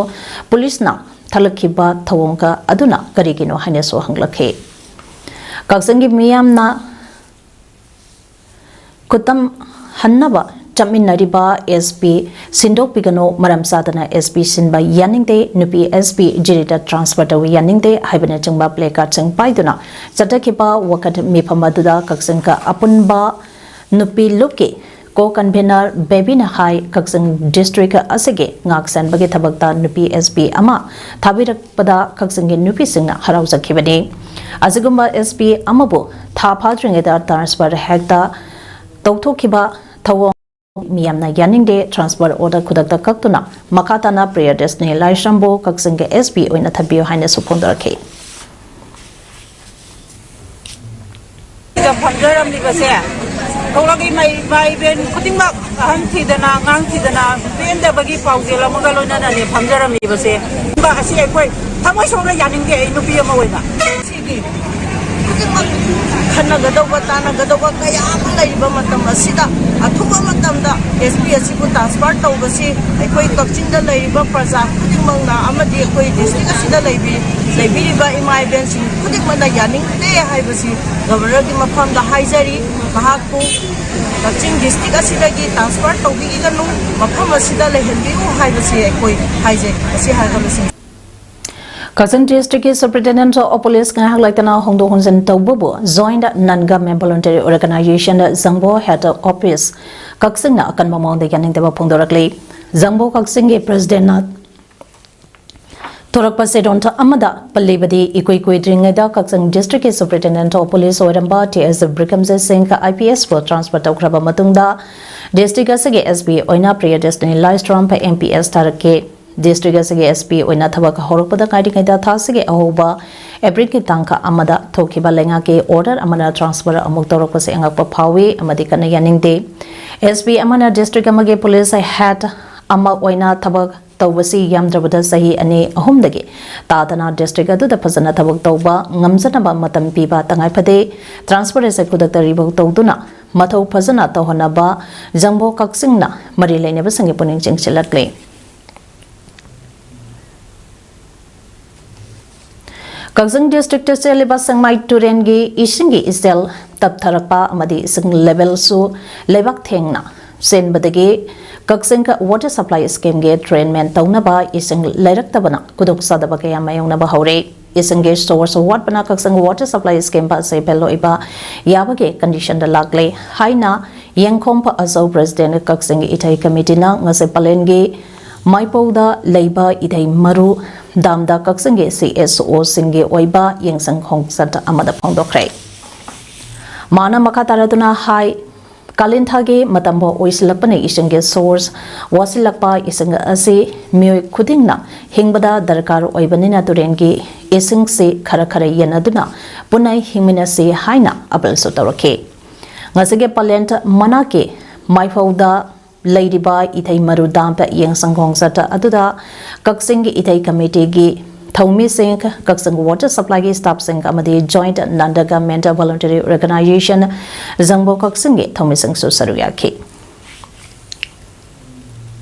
ꯄꯨꯂꯤꯁꯅ ꯊꯠꯂꯛꯈꯤꯕ ꯊꯧꯑꯣꯡ ꯀ-, ꯑꯗꯨꯅ ꯀꯔꯤꯒꯤꯅꯣ ꯍꯥꯏꯅꯁꯨ ꯍꯪꯂꯛꯈꯤ꯫ ꯀꯛꯆꯤꯡꯒꯤ ꯃꯤꯌꯥꯝꯅ ꯈꯨꯠꯇꯝ ꯍꯟꯅꯕ ꯆꯠꯃꯤꯟꯅꯔꯤꯕ ꯑꯦꯁ ꯄꯤ ꯁꯤꯟꯗꯣꯛꯄꯤꯒꯅꯨ, ꯃꯔꯝ ꯆꯥꯗꯅ ꯑꯦꯁ ꯄꯤ ꯁꯤꯟꯕ ꯌꯥꯅꯤꯡꯗꯦ, ꯅꯨꯄꯤ ꯑꯦꯁ ꯄꯤ ꯖꯤꯔꯤꯗ ꯇ꯭ꯔꯥꯟꯁꯐꯔ ꯇꯧꯕ ꯌꯥꯅꯤꯡꯗꯦ ꯍꯥꯏꯕꯅꯆꯤꯡꯕ ꯄ꯭ꯂꯦ ꯀꯥꯔꯗꯁꯤꯡ ꯄꯥꯏꯗꯨꯅ ꯆꯠꯊꯈꯤꯕ ꯋꯥꯀꯠ ꯃꯤꯐꯝ ꯑꯗꯨꯗ ꯀꯛꯆꯤꯡꯒ ꯑꯄꯨꯟꯕ ꯅꯨꯄꯤ ꯂꯨꯞꯀꯤ ꯀꯣ ꯀꯟꯚꯦꯅꯔ ꯕꯦꯕꯤꯅ ꯍꯥꯏ, ꯀꯛꯆꯤꯡ ꯗꯤꯁꯇ꯭ꯔꯤꯛ ꯑꯁꯤꯒꯤ ꯉꯥꯛ ꯁꯦꯟꯕꯒꯤ ꯊꯕꯛꯇ ꯅꯨꯄꯤ ꯑꯦꯁ ꯄꯤ ꯑꯃ ꯊꯥꯕꯤꯔꯛꯄꯗ ꯀꯛꯆꯤꯡꯒꯤ ꯅꯨꯄꯤꯁꯤꯡꯅ ꯍꯔꯥꯎꯖꯈꯤꯕꯅꯤ꯫ ꯑꯁꯤꯒꯨꯝꯕ ꯑꯦꯁ ꯄꯤ ꯑꯃꯕꯨ ꯊꯥ ꯐꯥꯗ꯭ꯔꯤꯉꯩꯗ ꯇ꯭ꯔꯥꯟꯁꯐꯔ ꯍꯦꯛꯇ ꯇꯧꯊꯣꯛꯈꯤꯕ ꯊꯧꯑꯣꯡ ꯃꯤꯌꯥꯝꯅ ꯌꯥꯅꯤꯡꯗꯦ꯫ ꯇ꯭ꯔꯥꯟꯁꯐꯔ ꯑꯣꯔꯗꯔ ꯈꯨꯗꯛꯇ ꯀꯛꯇꯨꯅ ꯃꯈꯥ ꯇꯥꯅ ꯄ꯭ꯔꯤꯌꯗꯔꯁꯤꯅꯤ ꯂꯥꯏꯁ꯭ꯔꯝꯕꯨ ꯀꯛꯆꯤꯡꯒꯤ ꯑꯦꯁ ꯄꯤ ꯑꯣꯏꯅ ꯊꯝꯕꯤꯌꯨ ꯍꯥꯏꯅꯁꯨ ꯐꯣꯡꯗꯣꯔꯛꯈꯤ꯫ ꯁꯤꯗ ꯐꯝꯖꯔꯝꯂꯤꯕꯁꯦ, ꯊꯣꯛꯂꯛꯏ ꯏꯃꯥ ꯏꯃꯥ ꯏꯕꯦꯟ ꯈꯨꯗꯤꯡꯃꯛ ꯑꯍꯟ ꯊꯤꯗꯅ ꯑꯉꯥꯡ ꯊꯤꯗꯅ ꯄꯦꯟꯗꯕꯒꯤ ꯄꯥꯎꯖꯦꯜ ꯑꯃꯒ ꯂꯣꯏꯅꯅꯅꯦ ꯐꯝꯖꯔꯝꯂꯤꯕꯁꯦ꯫ ꯑꯁꯤ ꯑꯩꯈꯣꯏ ꯊꯃꯣꯏ ꯁꯣꯛꯅ ꯌꯥꯅꯤꯡꯗꯦ ꯑꯩ ꯅꯨꯄꯤ ꯑꯃ ꯑꯣꯏꯅ꯫ ꯁꯤꯒꯤ ꯈꯨꯗꯤꯡꯃꯛ ꯈꯟꯅꯒꯗꯧꯕ, ꯇꯥꯟꯅꯒꯗꯧꯕ ꯀꯌꯥ ꯑꯃ ꯂꯩꯔꯤꯕ ꯃꯇꯝ ꯑꯁꯤꯗ, ꯑꯊꯨꯕ ꯃꯇꯝꯗ ꯑꯦꯁ ꯄꯤ ꯑꯁꯤꯕꯨ ꯇ꯭ꯔꯥꯟꯁꯐꯔ ꯇꯧꯕꯁꯤ ꯑꯩꯈꯣꯏ ꯀꯛꯆꯤꯡꯗ ꯂꯩꯔꯤꯕ ꯄ꯭ꯔꯖꯥ ꯈꯨꯗꯤꯡꯃꯛꯅ ꯑꯃꯗꯤ ꯑꯩꯈꯣꯏ ꯗꯤꯁꯇ꯭ꯔꯤꯛ ꯑꯁꯤꯗ ꯂꯩꯕꯤ-, ꯂꯩꯕꯤꯔꯤꯕ ꯏꯃꯥ ꯏꯕꯦꯟꯁꯤꯡ ꯈꯨꯗꯤꯡꯃꯛꯅ ꯌꯥꯅꯤꯡꯗꯦ ꯍꯥꯏꯕꯁꯤ ꯒꯕꯔꯅꯔꯒꯤ ꯃꯐꯝꯗ ꯍꯥꯏꯖꯔꯤ꯫ ꯃꯍꯥꯛꯄꯨ ꯀꯛꯆꯤꯡ ꯗꯤꯁꯇ꯭ꯔꯤꯛ ꯑꯁꯤꯗꯒꯤ ꯇ꯭ꯔꯥꯟꯁꯐꯔ ꯇꯧꯕꯤꯒꯅꯨ, ꯃꯐꯝ ꯑꯁꯤꯗ ꯂꯩꯍꯟꯕꯤꯌꯨ ꯍꯥꯏꯕꯁꯤ ꯑꯩꯈꯣꯏ ꯍꯥꯏꯖꯩ꯫ ꯃꯁꯤ ꯍꯥꯏꯔꯒ ꯂꯣꯏꯁꯤꯟꯖꯔꯦ꯫ ꯀꯛꯆꯤꯡ ꯗꯤꯁꯇ꯭ꯔꯤꯛꯀꯤ ꯁꯨꯄꯔꯤꯟꯇꯦꯟꯗꯦꯟꯠ ꯑꯣꯐ ꯄꯨꯂꯤꯁ ꯉꯥꯏꯍꯥꯛ ꯂꯩꯇꯅ ꯍꯣꯡꯗꯣꯛ ꯍꯣꯡꯖꯤꯟ ꯇꯧꯕꯕꯨ Joint Non Government Voluntary Organization ꯖꯪꯕꯣ ꯍꯦꯗ ꯑꯣꯐꯤꯁ ꯀꯛꯆꯤꯡꯅ ꯑꯀꯟꯕ ꯃꯑꯣꯡꯗ ꯌꯥꯅꯤꯡꯗꯕ ꯐꯣꯡꯗꯣꯔꯛꯂꯤ꯫ ꯖꯪꯕꯣ ꯀꯛꯆꯤꯡꯒꯤ ꯄ꯭ꯔꯦꯁꯤꯗꯦꯟꯠꯅ ꯊꯣꯔꯛꯄ ꯆꯦꯔꯣꯟ ꯑꯃꯗ ꯄꯜꯂꯤꯕꯗꯤ, ꯏꯀꯨꯏ ꯀꯨꯏꯗ꯭ꯔꯤꯉꯩꯗ ꯀꯛꯆꯤꯡ ꯗꯤꯁꯇ꯭ꯔꯤꯛꯀꯤ ꯁꯨꯄꯔꯤꯟꯇꯦꯟꯗꯦꯟꯠ ꯑꯣꯐ ꯄꯨꯂꯤꯁ ꯑꯣꯏꯔꯝꯕ ꯇꯤ ꯑꯦꯁ ꯕ꯭ꯔꯤꯀꯝꯖꯤꯠ ꯁꯤꯡ ꯑꯥꯏ ꯄꯤ ꯑꯦꯁꯄꯨ ꯇ꯭ꯔꯥꯟꯁꯐꯔ ꯇꯧꯈ꯭ꯔꯕ ꯃꯇꯨꯡꯗ, ꯗꯤꯁꯇ꯭ꯔꯤꯛ ꯑꯁꯤꯒꯤ ꯑꯦꯁ ꯄꯤ ꯑꯣꯏꯅ ꯄ꯭ꯔꯤꯌꯗꯔꯁꯤꯅꯤ ꯂꯥꯏꯁ꯭ꯔꯝ ꯑꯥꯏ ꯄꯤ ꯑꯦꯁ ꯊꯥꯔꯛꯈꯤ꯫ ꯗꯤꯁꯇ꯭ꯔꯤꯛ ꯑꯁꯤꯒꯤ ꯑꯦꯁ ꯄꯤ ꯑꯣꯏꯅ ꯊꯕꯛ ꯍꯧꯔꯛꯄꯗ ꯉꯥꯏꯔꯤꯉꯩꯗ, ꯊꯥꯁꯤꯒꯤ ꯑꯍꯧꯕ ꯑꯦꯄ꯭ꯔꯤꯜꯒꯤ ꯇꯥꯡ ꯑꯃꯗ ꯊꯣꯛꯈꯤꯕ ꯂꯩꯉꯥꯛꯀꯤ ꯑꯣꯔꯗꯔ ꯑꯃꯅ ꯇ꯭ꯔꯥꯟꯁꯐꯔ ꯑꯃꯨꯛ ꯇꯧꯔꯛꯄꯁꯤ ꯑꯉꯛꯄ ꯐꯥꯎꯏ ꯑꯃꯗꯤ ꯀꯟꯅ ꯌꯥꯅꯤꯡꯗꯦ꯫ ꯑꯦꯁ ꯄꯤ ꯑꯃꯅ ꯗꯤꯁꯇ꯭ꯔꯤꯛ ꯑꯃꯒꯤ ꯄꯨꯂꯤꯁ ꯍꯦꯗ ꯑꯃ ꯑꯣꯏꯅ ꯊꯕꯛ ꯇꯧꯕꯁꯤ ꯌꯥꯝꯗ꯭ꯔꯕꯗ ꯆꯍꯤ ꯑꯅꯤ ꯑꯍꯨꯝꯗꯒꯤ ꯇꯥꯗꯅ ꯗꯤꯁꯇ꯭ꯔꯤꯛ ꯑꯗꯨꯗ ꯐꯖꯅ ꯊꯕꯛ ꯇꯧꯕ ꯉꯝꯖꯅꯕ ꯃꯇꯝ ꯄꯤꯕ ꯇꯉꯥꯏ ꯐꯗꯦ꯫ ꯇ꯭ꯔꯥꯟꯁꯐꯔ ꯑꯁꯤ ꯈꯨꯗꯛꯇ ꯔꯤꯚꯣꯛ ꯇꯧꯗꯨꯅ ꯃꯊꯧ ꯐꯖꯅ ꯇꯧꯍꯟꯅꯕ ꯖꯪꯕꯣ ꯀꯛꯆꯤꯡꯅ ꯃꯔꯤ ꯂꯩꯅꯕꯁꯤꯡꯒꯤ ꯄꯨꯛꯅꯤꯡ ꯆꯤꯡꯁꯤꯜꯂꯛꯂꯤ꯫ ꯀꯛꯆꯤꯡ ꯗꯤꯁꯇ꯭ꯔꯤꯛꯇ ꯆꯦꯜꯂꯤꯕ ꯁꯦꯡꯃꯥꯏ ꯇꯨꯔꯦꯟꯒꯤ ꯏꯁꯤꯡꯒꯤ ꯏꯆꯦꯜ ꯇꯞꯊꯔꯛꯄ ꯑꯃꯗꯤ ꯏꯁꯤꯡ ꯂꯦꯚꯦꯜꯁꯨ ꯂꯩꯕꯥꯛ ꯊꯦꯡꯅ ꯆꯦꯟꯕꯗꯒꯤ ꯀꯛꯆꯤꯡ ꯋꯥꯇꯔ ꯁꯄ꯭ꯂꯥꯏ ꯁ꯭ꯀꯤꯝꯒꯤ ꯗ꯭ꯔꯦꯟꯃꯦꯟ ꯇꯧꯅꯕ ꯏꯁꯤꯡ ꯂꯩꯔꯛꯇꯕꯅ ꯈꯨꯗꯣꯡꯆꯥꯗꯕ ꯀꯌꯥ ꯃꯥꯌꯣꯛꯅꯕ ꯍꯧꯔꯦ꯫ ꯏꯁꯤꯡꯒꯤ ꯁꯣꯔꯁ ꯋꯥꯠꯄꯅ ꯀꯛꯆꯤꯡ ꯋꯥꯇꯔ ꯁꯄ꯭ꯂꯥꯏ ꯁ꯭ꯀꯤꯝ ꯑꯁꯤ ꯐꯦꯜ ꯑꯣꯏꯕ ꯌꯥꯕꯒꯤ ꯀꯟꯗꯤꯁꯟꯗ ꯂꯥꯛꯂꯦ ꯍꯥꯏꯅ ꯌꯦꯡꯈꯣꯝ ꯑꯆꯧ ꯄ꯭ꯔꯦꯁꯤꯗꯦꯟꯠ ꯀꯛꯆꯤꯡ ꯏꯊꯩ ꯀꯃꯤꯇꯤꯅ ꯉꯁꯤ ꯄꯂꯦꯟꯒꯤ ꯃꯥꯏꯄꯧꯗ ꯂꯩꯕ ꯏꯊꯩ ꯃꯔꯨ ꯗꯥꯝꯗ ꯀꯛꯆꯤꯡꯒꯤ ꯁꯤ ꯑꯦꯁ ꯑꯣꯁꯤꯡꯒꯤ ꯑꯣꯏꯕ ꯌꯦꯡꯁꯪ ꯈꯣꯡꯆꯠ ꯑꯃꯗ ꯐꯣꯡꯗꯣꯛꯈ꯭ꯔꯦ꯫ ꯃꯥꯅ ꯃꯈꯥ ꯇꯥꯔꯗꯨꯅ ꯍꯥꯏ, ꯀꯥꯂꯦꯟꯊꯥꯒꯤ ꯃꯇꯝꯕꯨ ꯑꯣꯏꯁꯤꯜꯂꯛꯄꯅ ꯏꯁꯤꯡꯒꯤ ꯁꯣꯔꯁ ꯋꯥꯠꯁꯤꯜꯂꯛꯄ ꯏꯁꯤꯡ ꯑꯁꯤ ꯃꯤꯑꯣꯏ ꯈꯨꯗꯤꯡꯅ ꯍꯤꯡꯕꯗ ꯗꯔꯀꯥꯔ ꯑꯣꯏꯕꯅꯤꯅ ꯇꯨꯔꯦꯟꯒꯤ ꯏꯁꯤꯡꯁꯤ ꯈꯔ ꯈꯔ ꯌꯦꯟꯅꯗꯨꯅ ꯄꯨꯟꯅ ꯍꯤꯡꯃꯤꯟꯅꯁꯤ ꯍꯥꯏꯅ ꯑꯄꯤꯜꯁꯨ ꯇꯧꯔꯛꯈꯤ꯫ ꯉꯁꯤꯒꯤ ꯄꯂꯦꯟ ꯃꯅꯥꯛꯀꯤ ꯃꯥꯏꯐꯧꯗ ꯂꯩꯔꯤꯕ ꯏꯊꯩ ꯃꯔꯨ ꯗꯥꯝ ꯌꯦꯡꯁꯪ ꯈꯣꯡꯆꯠ ꯑꯗꯨꯗ ꯀꯛꯆꯤꯡꯒꯤ ꯏꯊꯩ ꯀꯃꯤꯇꯤꯒꯤ ꯊꯧꯃꯤꯁꯤꯡ, ꯀꯛꯆꯤꯡ ꯋꯥꯇꯔ ꯁꯄ꯭ꯂꯥꯏꯒꯤ ꯁ꯭ꯇꯥꯐꯁꯤꯡ ꯑꯃꯗꯤ ꯖꯣꯏꯟꯠ ꯅꯟ ꯒꯚꯔꯟꯃꯦꯟꯠ ꯚꯣꯂꯨꯟꯇꯔꯤ ꯑꯣꯔꯒꯅꯥꯏꯖꯦꯁꯟ ꯖꯪꯕꯣ ꯀꯛꯆꯤꯡꯒꯤ ꯊꯧꯃꯤꯁꯤꯡꯁꯨ ꯁꯔꯨꯛ ꯌꯥꯈꯤ꯫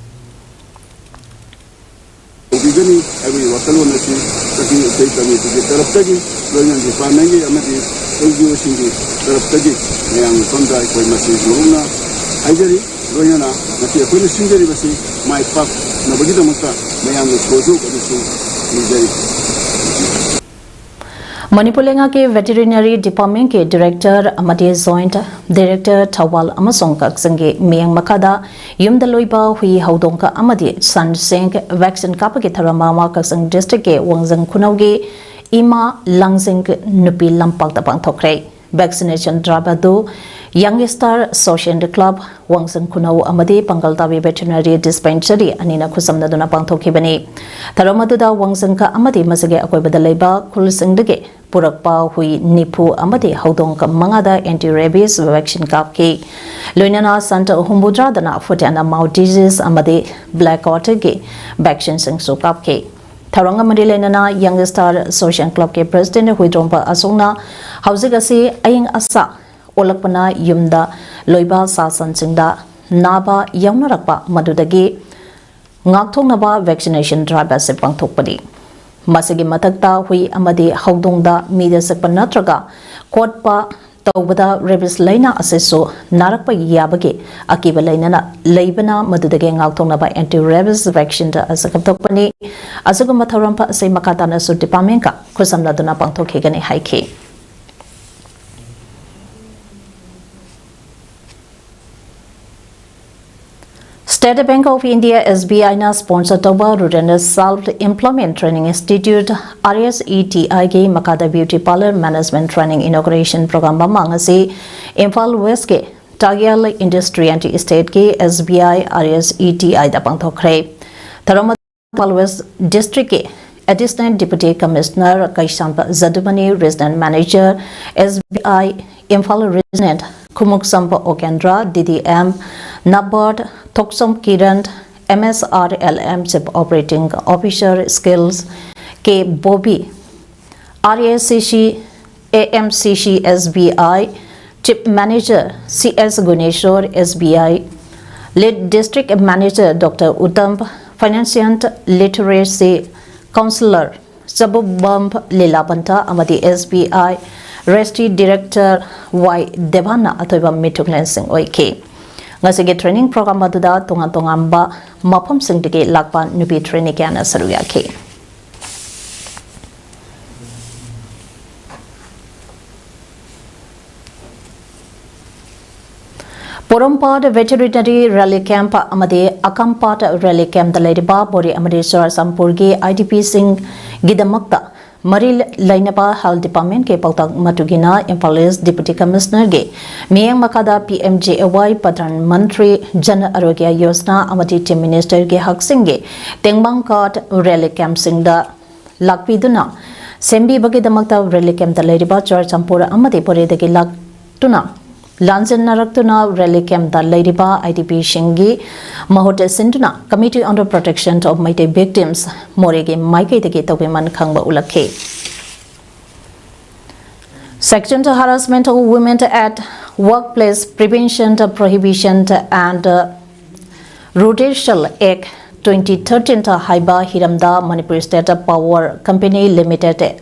ꯇꯧꯕꯤꯒꯅꯤ ꯍꯥꯏꯕꯒꯤ ꯋꯥꯈꯜꯂꯣꯟ ꯑꯁꯤ ꯀꯛꯆꯤꯡ ꯏꯁꯩ ꯀꯃꯤꯇꯤꯒꯤ ꯇꯔꯞꯇꯒꯤ, ꯂꯣꯏꯅꯅ ꯗꯤꯄꯥꯔꯠꯃꯦꯟꯒꯤ ꯑꯃꯗꯤ ꯑꯦꯟ ꯖꯤ ꯑꯣꯁꯤꯡꯒꯤ ꯇꯔꯞꯇꯒꯤ ꯃꯌꯥꯝꯒꯤ ꯃꯐꯝꯗ ꯑꯩꯈꯣꯏ ꯃꯁꯤ ꯃꯔꯨꯞꯅ ꯍꯥꯏꯖꯔꯤ꯫ ꯂꯣꯏꯅꯅ ꯉꯁꯤ ꯑꯩꯈꯣꯏꯅ ꯁꯤꯟꯖꯔꯤꯕꯁꯤ ꯃꯥꯏ ꯄꯥꯛꯅꯕꯒꯤꯗꯃꯛꯇ ꯃꯌꯥꯝꯒꯤ ꯊꯧꯖꯥꯜ ꯑꯗꯨꯁꯨ ꯅꯤꯖꯔꯤ꯫ ꯃꯅꯤꯄꯨꯔ ꯂꯩꯉꯥꯛꯀꯤ ꯚꯦꯇꯦꯔꯤꯅꯔꯤ ꯗꯤꯄꯥꯔꯠꯃꯦꯟꯠꯀꯤ ꯗꯤꯔꯦꯛꯇꯔ ꯑꯃꯗꯤ ꯖꯣꯏꯟꯠ ꯗꯤꯔꯦꯛꯇꯔ ꯊꯧꯕꯥꯜ ꯑꯃꯁꯨꯡ ꯀꯛꯆꯤꯡꯒꯤ ꯃꯤꯠꯌꯦꯡ ꯃꯈꯥꯗ ꯌꯨꯝꯗ ꯂꯣꯏꯕ ꯍꯨꯏ ꯍꯧꯗꯣꯡ ꯑꯃꯗꯤ ꯁꯟꯁꯤꯡ ꯚꯦꯛꯁꯤꯟ ꯀꯥꯞꯄꯒꯤ ꯊꯧꯔꯝ ꯑꯃ ꯀꯛꯆꯤꯡ ꯗꯤꯁꯇ꯭ꯔꯤꯛꯀꯤ ꯋꯥꯡꯖꯤꯡ ꯈꯨꯅꯧꯒꯤ ꯏꯃꯥ ꯂꯥꯡꯖꯤꯡ ꯅꯨꯄꯤ ꯂꯝꯄꯥꯛꯇ ꯄꯥꯡꯊꯣꯛꯈ꯭ꯔꯦ꯫ ꯚꯦꯛꯁꯤꯅꯦꯁꯟ ꯗ꯭ꯔꯥꯏꯚ ꯑꯗꯨ ꯌꯪ ꯁ꯭ꯇꯥꯔ ꯁꯣꯁꯥꯏꯇꯤ ꯀ꯭ꯂꯕ, ꯋꯥꯡꯖꯤꯡ ꯈꯨꯅꯧ ꯑꯃꯗꯤ ꯄꯥꯡꯒꯜ ꯇꯥꯕꯤ ꯚꯦꯇꯦꯔꯤꯅꯔꯤ ꯗꯤꯁꯄꯦꯟꯁꯔꯤ ꯑꯅꯤꯅ ꯈꯨꯠꯁꯝꯅꯗꯨꯅ ꯄꯥꯡꯊꯣꯛꯈꯤꯕꯅꯤ꯫ ꯊꯧꯔꯝ ꯑꯗꯨꯗ ꯋꯥꯡꯖꯤꯡ ꯑꯃꯗꯤ ꯃꯁꯤꯒꯤ ꯑꯀꯣꯏꯕꯗ ꯂꯩꯕ ꯈꯨꯜꯁꯤꯡꯗꯒꯤ ꯄꯨꯔꯛꯄ ꯍꯨꯏ ꯅꯤꯐꯨ ꯑꯃꯗꯤ ꯍꯧꯗꯣꯡ ꯃꯉꯥꯗ ꯑꯦꯟꯇꯤ ꯔꯦꯕꯤꯁ ꯚꯦꯛꯁꯤꯟ ꯀꯥꯞꯈꯤ꯫ ꯂꯣꯏꯅꯅ ꯁꯟ ꯍꯨꯝꯐꯨꯇꯔꯥꯗꯅ ꯐꯨꯠ ꯑꯦꯟ ꯃꯥꯎꯠ ꯗꯤꯖꯤꯖ ꯑꯃꯗꯤ ꯕ꯭ꯂꯦꯛ ꯀꯣꯠꯀꯤ ꯚꯦꯛꯁꯤꯟꯁꯤꯡꯁꯨ ꯀꯥꯞꯈꯤ꯫ ꯊꯧꯔꯝꯒ ꯃꯔꯤ ꯂꯩꯅꯅ ꯌꯪ ꯁ꯭ꯇꯥꯔ ꯁꯣꯁꯥꯏꯇꯤ ꯀ꯭ꯂꯕꯀꯤ ꯄ꯭ꯔꯦꯁꯤꯗꯦꯟꯠ ꯍꯨꯏꯗ꯭ꯔꯣꯝꯕ ꯑꯁꯣꯛꯅ ꯍꯧꯖꯤꯛ ꯑꯁꯤ ꯑꯏꯪ ꯑꯁꯥ ꯑꯣꯜꯂꯛꯄꯅ ꯌꯨꯝꯗ ꯂꯣꯏꯕ ꯁꯥ ꯁꯟꯁꯤꯡꯗ ꯅꯥꯕ ꯌꯥꯎꯅꯔꯛꯄ, ꯃꯗꯨꯗꯒꯤ ꯉꯥꯛꯊꯣꯛꯅꯕ ꯚꯦꯛꯁꯤꯅꯦꯁꯟ ꯗ꯭ꯔꯥꯏꯚ ꯑꯁꯤ ꯄꯥꯡꯊꯣꯛꯄꯅꯤ꯫ ꯃꯁꯤꯒꯤ ꯃꯊꯛꯇ ꯍꯨꯏ ꯑꯃꯗꯤ ꯍꯧꯗꯣꯡꯗ ꯃꯤꯗ ꯆꯤꯛꯄ ꯅꯠꯇ꯭ꯔꯒ ꯀꯣꯠꯄ ꯇꯧꯕꯗ ꯔꯦꯕꯤꯁ ꯂꯥꯏꯅꯥ ꯑꯁꯤꯁꯨ ꯅꯥꯔꯛꯄ ꯌꯥꯕꯒꯤ ꯑꯀꯤꯕ ꯂꯩꯅꯅ ꯂꯩꯕꯅ, ꯃꯗꯨꯗꯒꯤ ꯉꯥꯛꯊꯣꯛꯅꯕ ꯑꯦꯟꯇꯤ ꯔꯦꯕꯤꯁ ꯚꯦꯛꯁꯤꯟ ꯑꯁꯤ ꯀꯥꯞꯊꯣꯛꯄꯅꯤ꯫ ꯑꯁꯤꯒꯨꯝꯕ ꯊꯧꯔꯝ ꯑꯁꯤ ꯃꯈꯥ ꯇꯥꯅꯁꯨ ꯗꯤꯄꯥꯔꯠꯃꯦꯟꯠꯀ ꯈꯨꯠꯁꯝꯅꯗꯨꯅ ꯄꯥꯡꯊꯣꯛꯈꯤꯒꯅꯤ ꯍꯥꯏꯈꯤ꯫ State Bank of India, S B I ꯅ sponsor ꯇꯧꯕ Rural Self Employment Training Institute, R S E T I ꯒꯤ ꯃꯈꯥꯗ Beauty Parlour Management Training Inauguration Program ꯑꯃ ꯉꯁꯤ ꯏꯝꯐꯥꯜ ꯋꯦꯁ꯭ꯠꯀꯤ ꯇꯥꯒꯤꯌꯥꯜ Industrial Estate ꯀꯤ S B I R S E T I ꯗ ꯄꯥꯡꯊꯣꯛꯈ꯭ꯔꯦ꯫ ꯊꯧꯔꯝ ꯑꯗꯨ Imphal West ꯗꯤꯁꯇ꯭ꯔꯤꯛꯀꯤ Additional Deputy Commissioner ꯀꯩꯁꯥꯝꯕ ꯖꯗꯨꯃꯅꯤ, Regional Manager, S B I Imphal Region, ꯈꯨꯃꯨꯛꯁꯝꯕ ꯑꯣꯀꯦꯟꯗ꯭ꯔ, D D M, NABARD, Thokchom Kiran, M S R L M Chief Operating Officer, Skills, K Bobby, R A C C, A M C C S B I Chief Manager C S Guneshwar, S B I Lead District Manager Doctor Uttam, Financial Literacy Counselor ꯆꯕꯨꯕꯝ ꯂꯤꯂꯥꯕꯟꯇ ꯑꯃꯗꯤ S B I Registry Director Y ꯗꯦꯕꯥꯟꯅ ꯑꯊꯣꯏꯕ ꯃꯤꯊꯨꯡꯂꯦꯟꯁꯤꯡ ꯑꯣꯏꯈꯤ꯫ ꯉꯁꯤꯒꯤ training program ꯑꯗꯨꯗ ꯇꯣꯉꯥꯟ ꯇꯣꯉꯥꯟꯕ ꯃꯐꯝꯁꯤꯡꯗꯒꯤ ꯂꯥꯛꯄ ꯅꯨꯄꯤ trainee ꯀꯌꯥꯅ ꯁꯔꯨꯛ ꯌꯥꯈꯤ꯫ ꯄꯣꯔꯣꯝꯄꯥꯠ Veterinary Rally Camp ꯑꯃꯗꯤ ꯑꯀꯥꯝꯄꯥꯠ Rally Campꯇ ꯂꯩꯔꯤꯕ ꯕꯣꯔꯤ ꯑꯃꯗꯤ ꯆꯨꯔꯥꯆꯥꯟꯄꯨꯔꯒꯤ IDPꯁꯤꯡꯒꯤꯗꯃꯛꯇ ꯃꯔꯤ ꯂꯩꯅꯕ Health Departmentꯀꯤ ꯄꯥꯎꯇꯥꯛ ꯃꯇꯨꯡ ꯏꯟꯅ ꯏꯝꯐꯥꯜ East Deputy Commissionerꯒꯤ ꯃꯤꯠꯌꯦꯡ ꯃꯈꯥꯗ PMJAY, Pradhan Mantri Jan Arogya Yojana ꯑꯃꯗꯤ Chief Ministerꯒꯤ ꯍꯛꯁꯤꯡꯒꯤ ꯇꯦꯡꯕꯥꯡ card rally campꯁꯤꯡꯗ ꯂꯥꯛꯄꯤꯗꯨꯅ ꯁꯦꯝꯕꯤꯕꯒꯤꯗꯃꯛꯇ rally campꯇ ꯂꯩꯔꯤꯕ ꯆꯨꯔꯥꯆꯥꯟꯄꯨꯔ ꯑꯃꯗꯤ ꯄꯣꯔꯦꯗꯒꯤ ꯂꯥꯛꯇꯨꯅ ꯂꯥꯟꯖꯦꯟꯅꯔꯛꯇꯨꯅ rally campꯇ ꯂꯩꯔꯤꯕ IDPꯁꯤꯡꯒꯤ ꯃꯍꯨꯠ ꯁꯤꯟꯗꯨꯅ Committee on the Protection of Meitei Victims ꯃꯣꯔꯦꯒꯤ ꯃꯥꯏꯀꯩꯗꯒꯤ ꯇꯧꯕꯤꯃꯜ ꯈꯪꯕ ꯎꯠꯂꯛꯈꯤ꯫ Sexual Harassment of Women at Workplace Prevention, Prohibition and Redressal Act twenty thirteen ꯍꯥꯏꯕ ꯍꯤꯔꯝꯗ Manipur State Power Company Limited,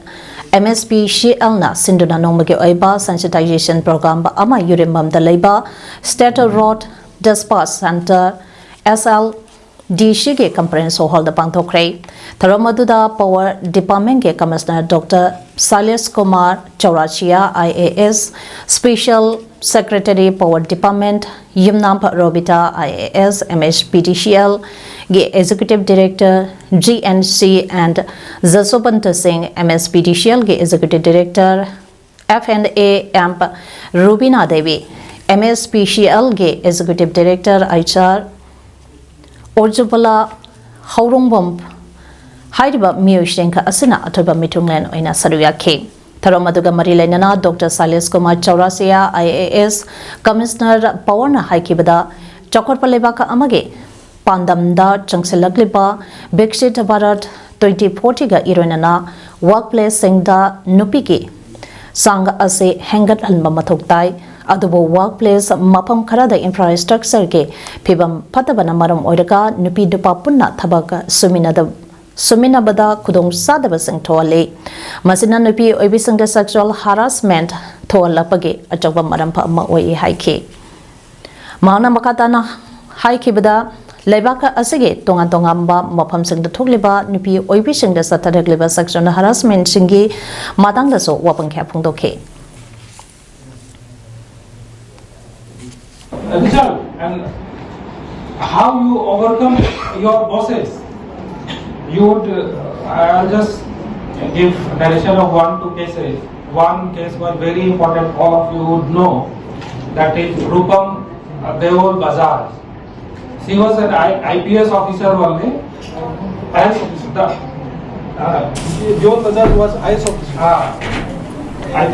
MSPCLꯅ ꯁꯤꯟꯗꯨꯅ ꯅꯣꯡꯃꯒꯤ ꯑꯣꯏꯕ sensitization program ꯑꯃ ꯌꯨꯔꯦꯝꯕꯝꯗ ꯂꯩꯕ State Road Dispatch Centre, SLDCꯒꯤ conference hallꯗ ꯄꯥꯡꯊꯣꯛꯈ꯭ꯔꯦ꯫ ꯊꯧꯔꯝ ꯑꯗꯨꯗ Power Departmentꯀꯤ Commissioner Doctor Sailesh Kumar Chaurasia, IAS, Special Secretary Power Department, Yumnam Robita, IAS, MSPDCLꯒꯤ Executive Director, GNC, and Jaswant Singh, MSPDCLꯒꯤ Executive Director, F and A, M Rubina Devi, MSPCLꯒꯤ Executive Director, HR, Ojubala Haurungbam ꯍꯥꯏꯔꯤꯕ ꯃꯤꯑꯣꯏꯁꯤꯡ ꯑꯁꯤꯅ ꯑꯊꯣꯏꯕ ꯃꯤꯊꯨꯡꯂꯦꯟ ꯑꯣꯏꯅ ꯁꯔꯨꯛ ꯌꯥꯈꯤ꯫ ꯊꯧꯔꯝ ꯑꯗꯨꯒ ꯃꯔꯤ ꯂꯩꯅꯅ Doctor Sailesh Kumar Chaurasia, IAS, Commissioner Powerꯅ ꯍꯥꯏꯈꯤꯕꯗ, ꯆꯥꯎꯈꯠꯄ ꯂꯩꯕꯥꯛ ꯑꯃꯒꯤ ꯄꯥꯟꯗꯝꯗ ꯆꯪꯁꯤꯜꯂꯛꯂꯤꯕ Viksit Bharat ꯇ꯭ꯋꯦꯟꯇꯤ ꯐꯣꯔꯇꯤꯒ ꯏꯔꯣꯏꯅꯅ ꯋꯥꯔꯛ ꯄ꯭ꯂꯦꯁꯁꯤꯡꯗ ꯅꯨꯄꯤꯒꯤ ꯆꯥꯡ ꯑꯁꯤ ꯍꯦꯟꯒꯠꯍꯟꯕ ꯃꯊꯧ ꯇꯥꯏ꯫ ꯑꯗꯨꯕꯨ ꯋꯥꯔꯛ ꯄ꯭ꯂꯦꯁ ꯃꯐꯝ ꯈꯔꯗ ꯏꯟꯐ꯭ꯔꯥꯁ꯭ꯇ꯭ꯔꯛꯆꯔꯒꯤ ꯐꯤꯕꯝ ꯐꯠꯇꯕꯅ ꯃꯔꯝ ꯑꯣꯏꯔꯒ ꯅꯨꯄꯤ ꯅꯨꯄꯥ ꯄꯨꯟꯅ ꯊꯕꯛ ꯁꯨꯃꯤꯟꯅꯗ ꯁꯨꯃꯤꯟꯅꯕꯗ ꯈꯨꯗꯣꯡꯆꯥꯗꯕꯁꯤꯡ ꯊꯣꯛꯍꯜꯂꯤ꯫ ꯃꯁꯤꯅ ꯅꯨꯄꯤ ꯑꯣꯏꯕꯤꯁꯤꯡꯗ ꯁꯦꯛꯁꯨꯑꯦꯜ ꯍꯔꯥꯁꯃꯦꯟꯠ ꯊꯣꯛꯍꯜꯂꯛꯄꯒꯤ ꯑꯆꯧꯕ ꯃꯔꯝ ꯑꯃ ꯑꯣꯏ ꯍꯥꯏꯈꯤ꯫ ꯃꯍꯥꯛꯅ ꯃꯈꯥ ꯇꯥꯅ ꯍꯥꯏꯈꯤꯕꯗ, ꯂꯩꯕꯥꯛ ꯑꯁꯤꯒꯤ ꯇꯣꯉꯥꯟ ꯇꯣꯉꯥꯟꯕ ꯃꯐꯝꯁꯤꯡꯗ ꯊꯣꯛꯂꯤꯕ ꯅꯨꯄꯤ ꯑꯣꯏꯕꯤꯁꯤꯡꯗ ꯆꯠꯊꯔꯛꯂꯤꯕ ꯁꯦꯛꯁꯨꯑꯦꯜ ꯍꯔꯥꯁꯃꯦꯟꯠꯁꯤꯡꯒꯤ ꯃꯇꯥꯡꯗꯁꯨ ꯋꯥꯐꯝ ꯀꯌꯥ ꯐꯣꯡꯗꯣꯛꯈꯤ꯫ Richard, and how you overcome your bosses? You would, uh, I'll just give narration of one, two cases. One case was very important, all of you would know, that is Rupam, uh, Deol Bajaj. She was an I- IPS officer only, and the, uh, John Bajaj was IAS officer. uh, I,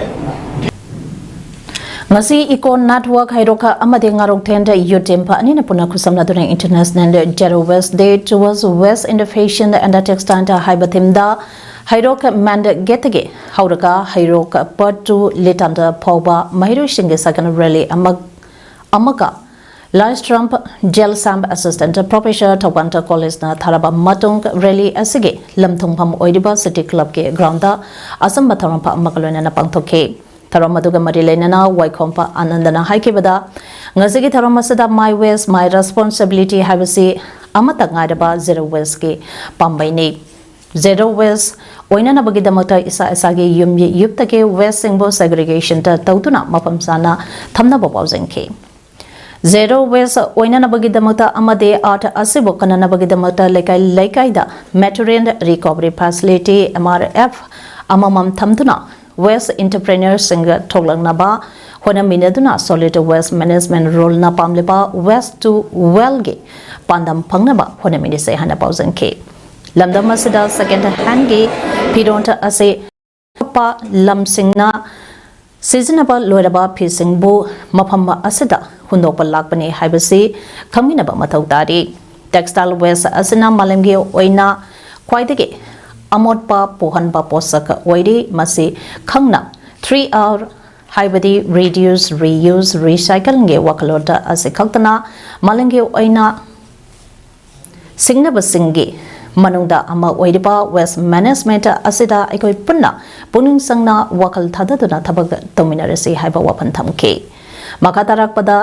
ꯉꯁꯤ eco network ꯍꯩꯔꯣꯛ ꯑꯃꯗꯤ ꯉꯥꯔꯣꯛꯊꯦꯟꯗ ꯌꯨꯠ team ꯑꯅꯤꯅ ꯄꯨꯟꯅ ꯈꯨꯠꯁꯝꯅꯗꯨꯅ International Zero Waste Day towards Waste in the Fashion and the Textile ꯍꯥꯏꯕ ꯊꯤꯝꯗ ꯍꯩꯔꯣꯛ ꯃꯦꯟ ꯒꯦꯠꯇꯒꯤ ꯍꯧꯔꯒ ꯍꯩꯔꯣꯛ ꯄꯔꯠ two ꯂꯤꯇꯥꯟꯗ ꯐꯥꯎꯕ ꯃꯍꯩꯔꯣꯏꯁꯤꯡꯒꯤ cycle rally ꯑꯃ ꯑꯃꯒ ꯂꯥꯏꯁ꯭ꯔꯝ ꯖꯦꯜ ꯁꯥꯝ ꯑꯦꯁꯤꯁꯇꯦꯟꯠ ꯄ꯭ꯔꯣꯐꯦꯁꯔ ꯊꯧꯕꯥꯜ ꯀꯣꯂꯦꯖꯅ ꯊꯥꯔꯕ ꯃꯇꯨꯡ ꯔꯦꯂꯤ ꯑꯁꯤꯒꯤ ꯂꯝꯊꯨꯡꯐꯝ ꯑꯣꯏꯔꯤꯕ ꯁꯤꯇꯤ ꯀ꯭ꯂꯕꯀꯤ ꯒ꯭ꯔꯥꯎꯟꯗ ꯑꯆꯝꯕ ꯊꯧꯔꯝ ꯑꯃꯒ ꯂꯣꯏꯅꯅ ꯄꯥꯡꯊꯣꯛꯈꯤ꯫ ꯊꯧꯔꯝ ꯑꯗꯨꯒ ꯃꯔꯤ ꯂꯩꯅꯅ ꯋꯥꯏꯈꯣꯝꯕ ꯑꯥꯅꯟꯗꯅ ꯍꯥꯏꯈꯤꯕꯗ, ꯉꯁꯤꯒꯤ ꯊꯧꯔꯝ ꯑꯁꯤꯗ My Waste My Responsibility ꯍꯥꯏꯕꯁꯤ ꯑꯃꯠꯇ ꯉꯥꯏꯔꯕ ꯖꯦꯔꯣ ꯋꯦꯁꯀꯤ ꯄꯥꯝꯕꯩꯅꯤ꯫ ꯖꯦꯔꯣ ꯋꯦꯁ ꯑꯣꯏꯅꯅꯕꯒꯤꯗꯃꯛꯇ ꯏꯁꯥ ꯏꯁꯥꯒꯤ ꯌꯨꯝ ꯌꯨꯞꯇꯒꯤ ꯋꯦꯁꯁꯤꯡꯕꯨ ꯁꯦꯒ꯭ꯔꯤꯒꯦꯁꯟꯗ ꯇꯧꯗꯨꯅ ꯃꯐꯝ ꯆꯥꯅ ꯊꯝꯅꯕ ꯄꯥꯎꯖꯦꯟꯈꯤ꯫ ꯖꯦꯔꯣ ꯋꯦꯁ ꯑꯣꯏꯅꯅꯕꯒꯤꯗꯃꯛꯇ ꯑꯃꯗꯤ ꯑꯥꯔꯠ ꯑꯁꯤꯕꯨ ꯀꯟꯅꯅꯕꯒꯤꯗꯃꯛꯇ ꯂꯩꯀꯥꯏ ꯂꯩꯀꯥꯏꯗ material recovery facility, M R F, ꯑꯃꯃꯝ ꯊꯝꯗꯨꯅ ꯋꯦꯁ ꯑꯦꯟꯇꯔꯄ꯭ꯔꯦꯅꯔꯁꯤꯡ ꯊꯣꯛꯂꯛꯅꯕ ꯍꯣꯠꯅꯃꯤꯟꯅꯗꯨꯅ ꯁꯣꯂꯤꯗ ꯋꯦꯁ ꯃꯦꯅꯦꯖꯃꯦꯟꯠ ꯔꯨꯜꯅ ꯄꯥꯝꯂꯤꯕ ꯋꯦꯁ ꯇꯨ ꯋꯦꯜꯒꯤ ꯄꯥꯟꯗꯝ ꯐꯪꯅꯕ ꯍꯣꯠꯅꯃꯤꯟꯅꯁꯦ ꯍꯥꯏꯅ ꯄꯥꯎꯖꯦꯟꯈꯤ꯫ ꯂꯝꯗꯝ ꯑꯁꯤꯗ ꯁꯦꯀꯦꯟ ꯍꯦꯟꯒꯤ ꯐꯤꯔꯣꯜ ꯑꯁꯤ ꯑꯇꯣꯞꯄ ꯂꯝꯁꯤꯡꯅ ꯁꯤꯖꯤꯟꯅꯕ ꯂꯣꯏꯔꯕ ꯐꯤꯁꯤꯡꯕꯨ ꯃꯐꯝ ꯑꯁꯤꯗ ꯍꯨꯟꯗꯣꯛꯄ ꯂꯥꯛꯄꯅꯤ ꯍꯥꯏꯕꯁꯤ ꯈꯪꯃꯤꯟꯅꯕ ꯃꯊꯧ ꯇꯥꯔꯤ꯫ ꯇꯦꯛꯁꯇꯥꯏꯜ ꯋꯦꯁ ꯑꯁꯤꯅ ꯃꯥꯂꯦꯝꯒꯤ ꯑꯣꯏꯅ ꯈ꯭ꯋꯥꯏꯗꯒꯤ ꯑꯃꯣꯠꯄ ꯄꯣꯛꯍꯟꯕ ꯄꯣꯠꯁꯛ ꯑꯣꯏꯔꯤ꯫ ꯃꯁꯤ ꯈꯪꯅ three R ꯍꯥꯏꯕꯗꯤ reduce, reuse, recycling ꯒꯤ ꯋꯥꯈꯜꯂꯣꯟ ꯑꯁꯤ ꯈꯛꯇꯅ ꯃꯥꯂꯦꯝꯒꯤ ꯑꯣꯏꯅ ꯁꯤꯡꯅꯕꯁꯤꯡꯒꯤ ꯃꯅꯨꯡꯗ ꯑꯃ ꯑꯣꯏꯔꯤꯕ waste management ꯑꯁꯤꯗ ꯑꯩꯈꯣꯏ ꯄꯨꯟꯅ ꯄꯨꯛꯅꯤꯡ ꯆꯪꯅ ꯋꯥꯈꯜ ꯊꯥꯗꯗꯨꯅ ꯊꯕꯛ ꯇꯧꯃꯤꯟꯅꯔꯁꯤ ꯍꯥꯏꯕ ꯋꯥꯐꯝ ꯊꯝꯈꯤ꯫ ꯃꯈꯥ ꯇꯥꯔꯛꯄꯗ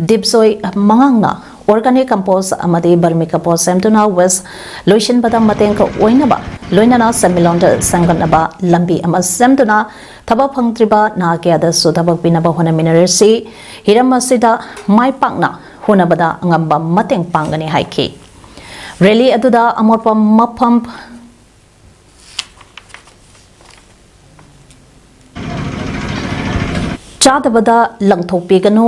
ꯗꯤꯞꯖꯣꯏ ꯃꯉꯥꯡꯅ organic compost ꯑꯃꯗꯤ vermi compost ꯁꯦꯝꯗꯨꯅ waste ꯂꯣꯏꯁꯤꯟꯕꯗ ꯃꯇꯦꯡ ꯑꯣꯏꯅꯕ, ꯂꯣꯏꯅꯅ ꯁꯦꯟꯃꯤꯠꯂꯣꯟꯗ ꯁꯦꯝꯒꯠꯅꯕ ꯂꯝꯕꯤ ꯑꯃ ꯁꯦꯝꯗꯨꯅ ꯊꯕꯛ ꯐꯪꯗ꯭ꯔꯤꯕ ꯅꯍꯥ ꯀꯌꯥꯗꯁꯨ ꯊꯕꯛ ꯄꯤꯅꯕ ꯍꯣꯠꯅꯃꯤꯟꯅꯔꯁꯤ꯫ ꯍꯤꯔꯝ ꯑꯁꯤꯗ ꯃꯥꯏ ꯄꯥꯛꯅ ꯍꯣꯠꯅꯕꯗ ꯑꯉꯝꯕ ꯃꯇꯦꯡ ꯄꯥꯡꯒꯅꯤ ꯍꯥꯏꯈꯤ꯫ ꯔꯦꯂꯤ ꯑꯗꯨꯗ ꯑꯃꯣꯠꯄ ꯃꯐꯝ ꯆꯥꯗꯕꯗ ꯂꯪꯊꯣꯛꯄꯤꯒꯅꯨ,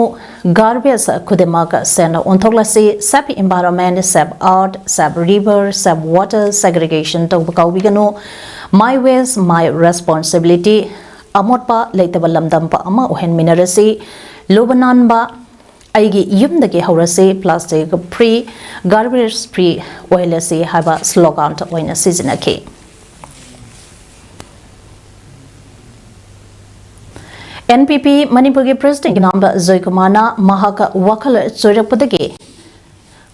garbage ꯈꯨꯗꯤꯡꯃꯛ ꯁꯦꯟꯅ ꯑꯣꯟꯊꯣꯛꯂꯁꯤ, save environment, save earth, save river, save water, segregation ꯇꯧꯕ ꯀꯥꯎꯕꯤꯒꯅꯨ, my waste, my responsibility, ꯑꯃꯣꯠꯄ ꯂꯩꯇꯕ ꯂꯝꯗꯝ ꯑꯃ ꯑꯣꯏꯍꯟꯃꯤꯟꯅꯔꯁꯤ, ꯂꯨꯕ ꯅꯥꯟꯕ ꯑꯩꯒꯤ ꯌꯨꯝꯗꯒꯤ ꯍꯧꯔꯁꯤ, plastic free, garbage free ꯑꯣꯏꯍꯜꯂꯁꯤ ꯍꯥꯏꯕ slogan ꯑꯣꯏꯅ ꯁꯤꯖꯤꯟꯅꯈꯤ꯫ NPP ꯃꯅꯤꯄꯨꯔꯒꯤ president ꯏꯅꯥꯝꯕ ꯖꯣꯏꯀꯨꯃꯥꯔꯅ ꯃꯍꯥꯛ ꯋꯥꯈꯜ ꯆꯣꯏꯔꯛꯄꯗꯒꯤ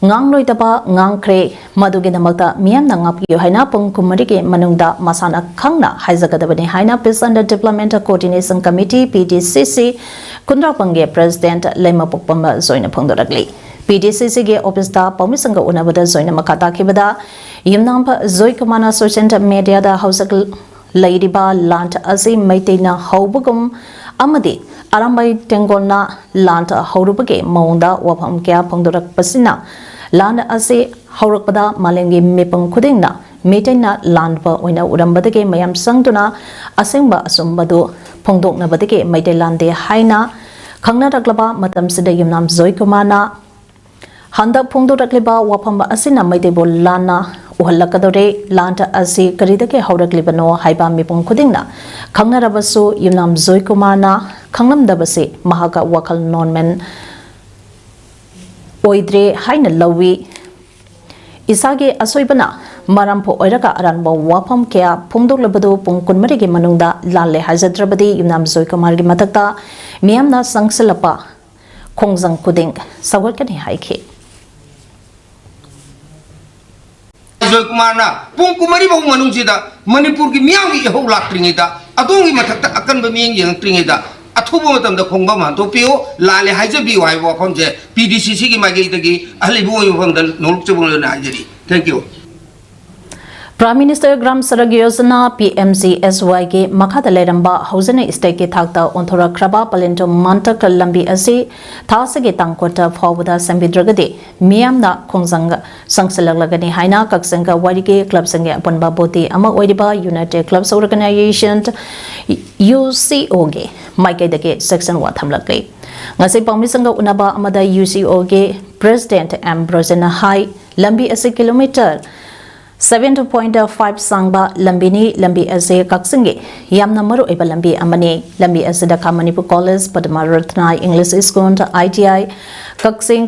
ꯉꯥꯡꯂꯣꯏꯗꯕ ꯉꯥꯡꯈ꯭ꯔꯦ꯫ ꯃꯗꯨꯒꯤꯗꯃꯛꯇ ꯃꯤꯌꯥꯝꯅ ꯉꯥꯛꯄꯤꯌꯨ ꯍꯥꯏꯅ ꯄꯨꯡ ꯀꯨꯟꯃꯔꯤꯒꯤ ꯃꯅꯨꯡꯗ ꯃꯁꯥꯅ ꯈꯪꯅ ꯍꯥꯏꯖꯒꯗꯕꯅꯤ ꯍꯥꯏꯅ Peace and Development Coordination Committee, PDCC, ꯈꯨꯟꯗ꯭ꯔꯥꯛꯄꯝꯒꯤ president ꯂꯩꯃꯄꯣꯛꯄꯝ ꯖꯣꯏꯅ ꯐꯣꯡꯗꯣꯔꯛꯂꯤ꯫ PDCCꯒꯤ officeꯇ ꯄꯥꯎꯃꯤꯁꯤꯡꯒ ꯎꯅꯕꯗ ꯖꯣꯏꯅ ꯃꯈꯥ ꯇꯥꯈꯤꯕꯗ, ꯌꯨꯝꯅꯥꯝꯕ ꯖꯣꯏꯀꯨꯃꯥꯔꯅ social mediaꯗ ꯍꯧꯖꯤꯛ ꯂꯩꯔꯤꯕ ꯂꯥꯟ ꯑꯁꯤ ꯃꯩꯇꯩꯅ ꯍꯧꯕꯒꯨꯝ ꯑꯃꯗꯤ ꯑꯔꯥꯝꯕꯥꯏ ꯇꯦꯡꯒꯣꯜꯅ ꯂꯥꯟ ꯍꯧꯔꯨꯕꯒꯤ ꯃꯑꯣꯡꯗ ꯋꯥꯐꯝ ꯀꯌꯥ ꯐꯣꯡꯗꯣꯔꯛꯄꯁꯤꯅ ꯂꯥꯟ ꯑꯁꯤ ꯍꯧꯔꯛꯄꯗ ꯃꯥꯂꯦꯝꯒꯤ ꯃꯤꯄꯨꯝ ꯈꯨꯗꯤꯡꯅ ꯃꯩꯇꯩꯅ ꯂꯥꯟꯕ ꯑꯣꯏꯅ ꯎꯔꯝꯕꯗꯒꯤ ꯃꯌꯥꯝ ꯆꯪꯗꯨꯅ ꯑꯁꯦꯡꯕ ꯑꯆꯨꯝꯕꯗꯨ ꯐꯣꯡꯗꯣꯛꯅꯕꯗꯒꯤ ꯃꯩꯇꯩ ꯂꯥꯟꯗꯦ ꯍꯥꯏꯅ ꯈꯪꯅꯔꯛꯂꯕ ꯃꯇꯝꯁꯤꯗ ꯌꯨꯝꯅꯥꯝ ꯖꯣꯏꯀꯨꯃꯥꯔꯅ ꯍꯟꯗꯛ ꯐꯣꯡꯗꯣꯔꯛꯂꯤꯕ ꯋꯥꯐꯝ ꯑꯁꯤꯅ ꯃꯩꯇꯩꯕꯨ ꯂꯥꯟꯅ ꯎꯍꯜꯂꯛꯀꯗꯧꯔꯦ꯫ ꯂꯥꯟ ꯑꯁꯤ ꯀꯔꯤꯗꯒꯤ ꯍꯧꯔꯛꯂꯤꯕꯅꯣ ꯍꯥꯏꯕ ꯃꯤꯄꯨꯝ ꯈꯨꯗꯤꯡꯅ ꯈꯪꯅꯔꯕꯁꯨ ꯌꯨꯝꯅꯥꯝ ꯖꯣꯏꯀꯨꯃꯥꯔꯅ ꯈꯪꯂꯝꯗꯕꯁꯤ ꯃꯍꯥꯛ ꯋꯥꯈꯜ normal ꯑꯣꯏꯗ꯭ꯔꯦ ꯍꯥꯏꯅ ꯂꯧꯏ꯫ ꯏꯁꯥꯒꯤ ꯑꯁꯣꯏꯕꯅ ꯃꯔꯝ ꯑꯣꯏꯔꯒ ꯑꯔꯥꯟꯕ ꯋꯥꯐꯝ ꯀꯌꯥ ꯐꯣꯡꯗꯣꯛꯂꯕꯗꯨ ꯄꯨꯡ ꯀꯨꯟꯃꯔꯤꯒꯤ ꯃꯅꯨꯡꯗ ꯂꯥꯜꯂꯦ ꯍꯥꯏꯖꯗ꯭ꯔꯕꯗꯤ ꯌꯨꯝꯅꯥꯝ ꯖꯣꯏꯀꯨꯃꯥꯔꯒꯤ ꯃꯊꯛꯇ ꯃꯤꯌꯥꯝꯅ ꯆꯪꯁꯤꯜꯂꯛꯄ ꯈꯣꯡꯖꯪ ꯈꯨꯗꯤꯡ ꯁꯧꯒꯠꯀꯅꯤ ꯍꯥꯏꯈꯤ꯫ ꯖꯣꯏꯀꯨꯃꯥꯔꯅ ꯄꯨꯡ ꯀꯨꯟꯃꯔꯤ ꯐꯥꯎ ꯃꯅꯨꯡꯁꯤꯗ ꯃꯅꯤꯄꯨꯔꯒꯤ ꯃꯤꯌꯥꯝꯒꯤ ꯏꯍꯧ ꯂꯥꯛꯇ꯭ꯔꯤꯉꯩꯗ ꯑꯗꯣꯝꯒꯤ ꯃꯊꯛꯇ ꯑꯀꯟꯕ ꯃꯤꯠꯌꯦꯡ ꯌꯦꯡꯉꯛꯇ꯭ꯔꯤꯉꯩꯗ ꯑꯊꯨꯕ ꯃꯇꯝꯗ ꯈꯣꯡꯐꯝ ꯍꯟꯗꯣꯛꯄꯤꯌꯨ, ꯂꯥꯜꯂꯦ ꯍꯥꯏꯖꯕꯤꯌꯨ ꯍꯥꯏꯕ ꯋꯥꯐꯝꯁꯦ ꯄꯤ ꯗꯤ ꯁꯤ ꯁꯤꯒꯤ ꯃꯥꯏꯀꯩꯗꯒꯤ ꯑꯍꯜ ꯏꯕꯨꯡ ꯑꯣꯏꯕ ꯃꯐꯝꯗ ꯅꯣꯂꯨꯛꯆꯕ ꯑꯣꯏꯅ ꯍꯥꯏꯖꯔꯤ꯫ Thank you. Prime Minister Gram Sadak Yojana, P M G S Y ꯒꯤ ꯃꯈꯥꯗ ꯂꯩꯔꯝꯕ ꯍꯧꯖꯤꯛꯅ state ꯀꯤ ꯊꯥꯛꯇ ꯑꯣꯟꯊꯣꯔꯛꯈ꯭ꯔꯕ ꯄꯂꯦꯟ to ꯃꯥꯟꯇꯛ ꯂꯝꯕꯤ ꯑꯁꯤ ꯊꯥ ꯑꯁꯤꯒꯤ ꯇꯥꯡ ꯀꯨꯟ ꯐꯥꯎꯕꯗ ꯁꯦꯝꯕꯤꯗ꯭ꯔꯒꯗꯤ ꯃꯤꯌꯥꯝꯅ ꯈꯣꯡꯖꯪ ꯆꯪꯁꯤꯜꯂꯛꯂꯒꯅꯤ ꯍꯥꯏꯅ ꯀꯛꯆꯤꯡꯒ ꯋꯥꯏꯔꯤꯒꯤ club ꯁꯤꯡꯒꯤ ꯑꯄꯨꯟꯕ body ꯑꯃ ꯑꯣꯏꯔꯤꯕ United Clubs Organization, U C O ꯒꯤ ꯃꯥꯏꯀꯩꯗꯒꯤ ꯆꯦꯛꯁꯤꯟꯋꯥ ꯊꯝꯂꯛꯂꯤ꯫ ꯉꯁꯤ ꯄꯥꯎꯃꯤꯁꯤꯡꯒ ꯎꯅꯕ ꯑꯃꯗ U C O ꯒꯤ President M ꯕ꯭ꯔꯣꯖꯦꯟꯅ ꯍꯥꯏ, ꯂꯝꯕꯤ ꯑꯁꯤ kilometre seven point five ꯁꯥꯡꯕ ꯂꯝꯕꯤꯅꯤ꯫ ꯂꯝꯕꯤ ꯑꯁꯤ ꯀꯛꯆꯤꯡꯒꯤ ꯌꯥꯝꯅ ꯃꯔꯨꯑꯣꯏꯕ ꯂꯝꯕꯤ ꯑꯃꯅꯤ꯫ ꯂꯝꯕꯤ ꯑꯁꯤꯗ ꯈꯥ Manipur College, Padma Ratna English School, I T I, Kakching,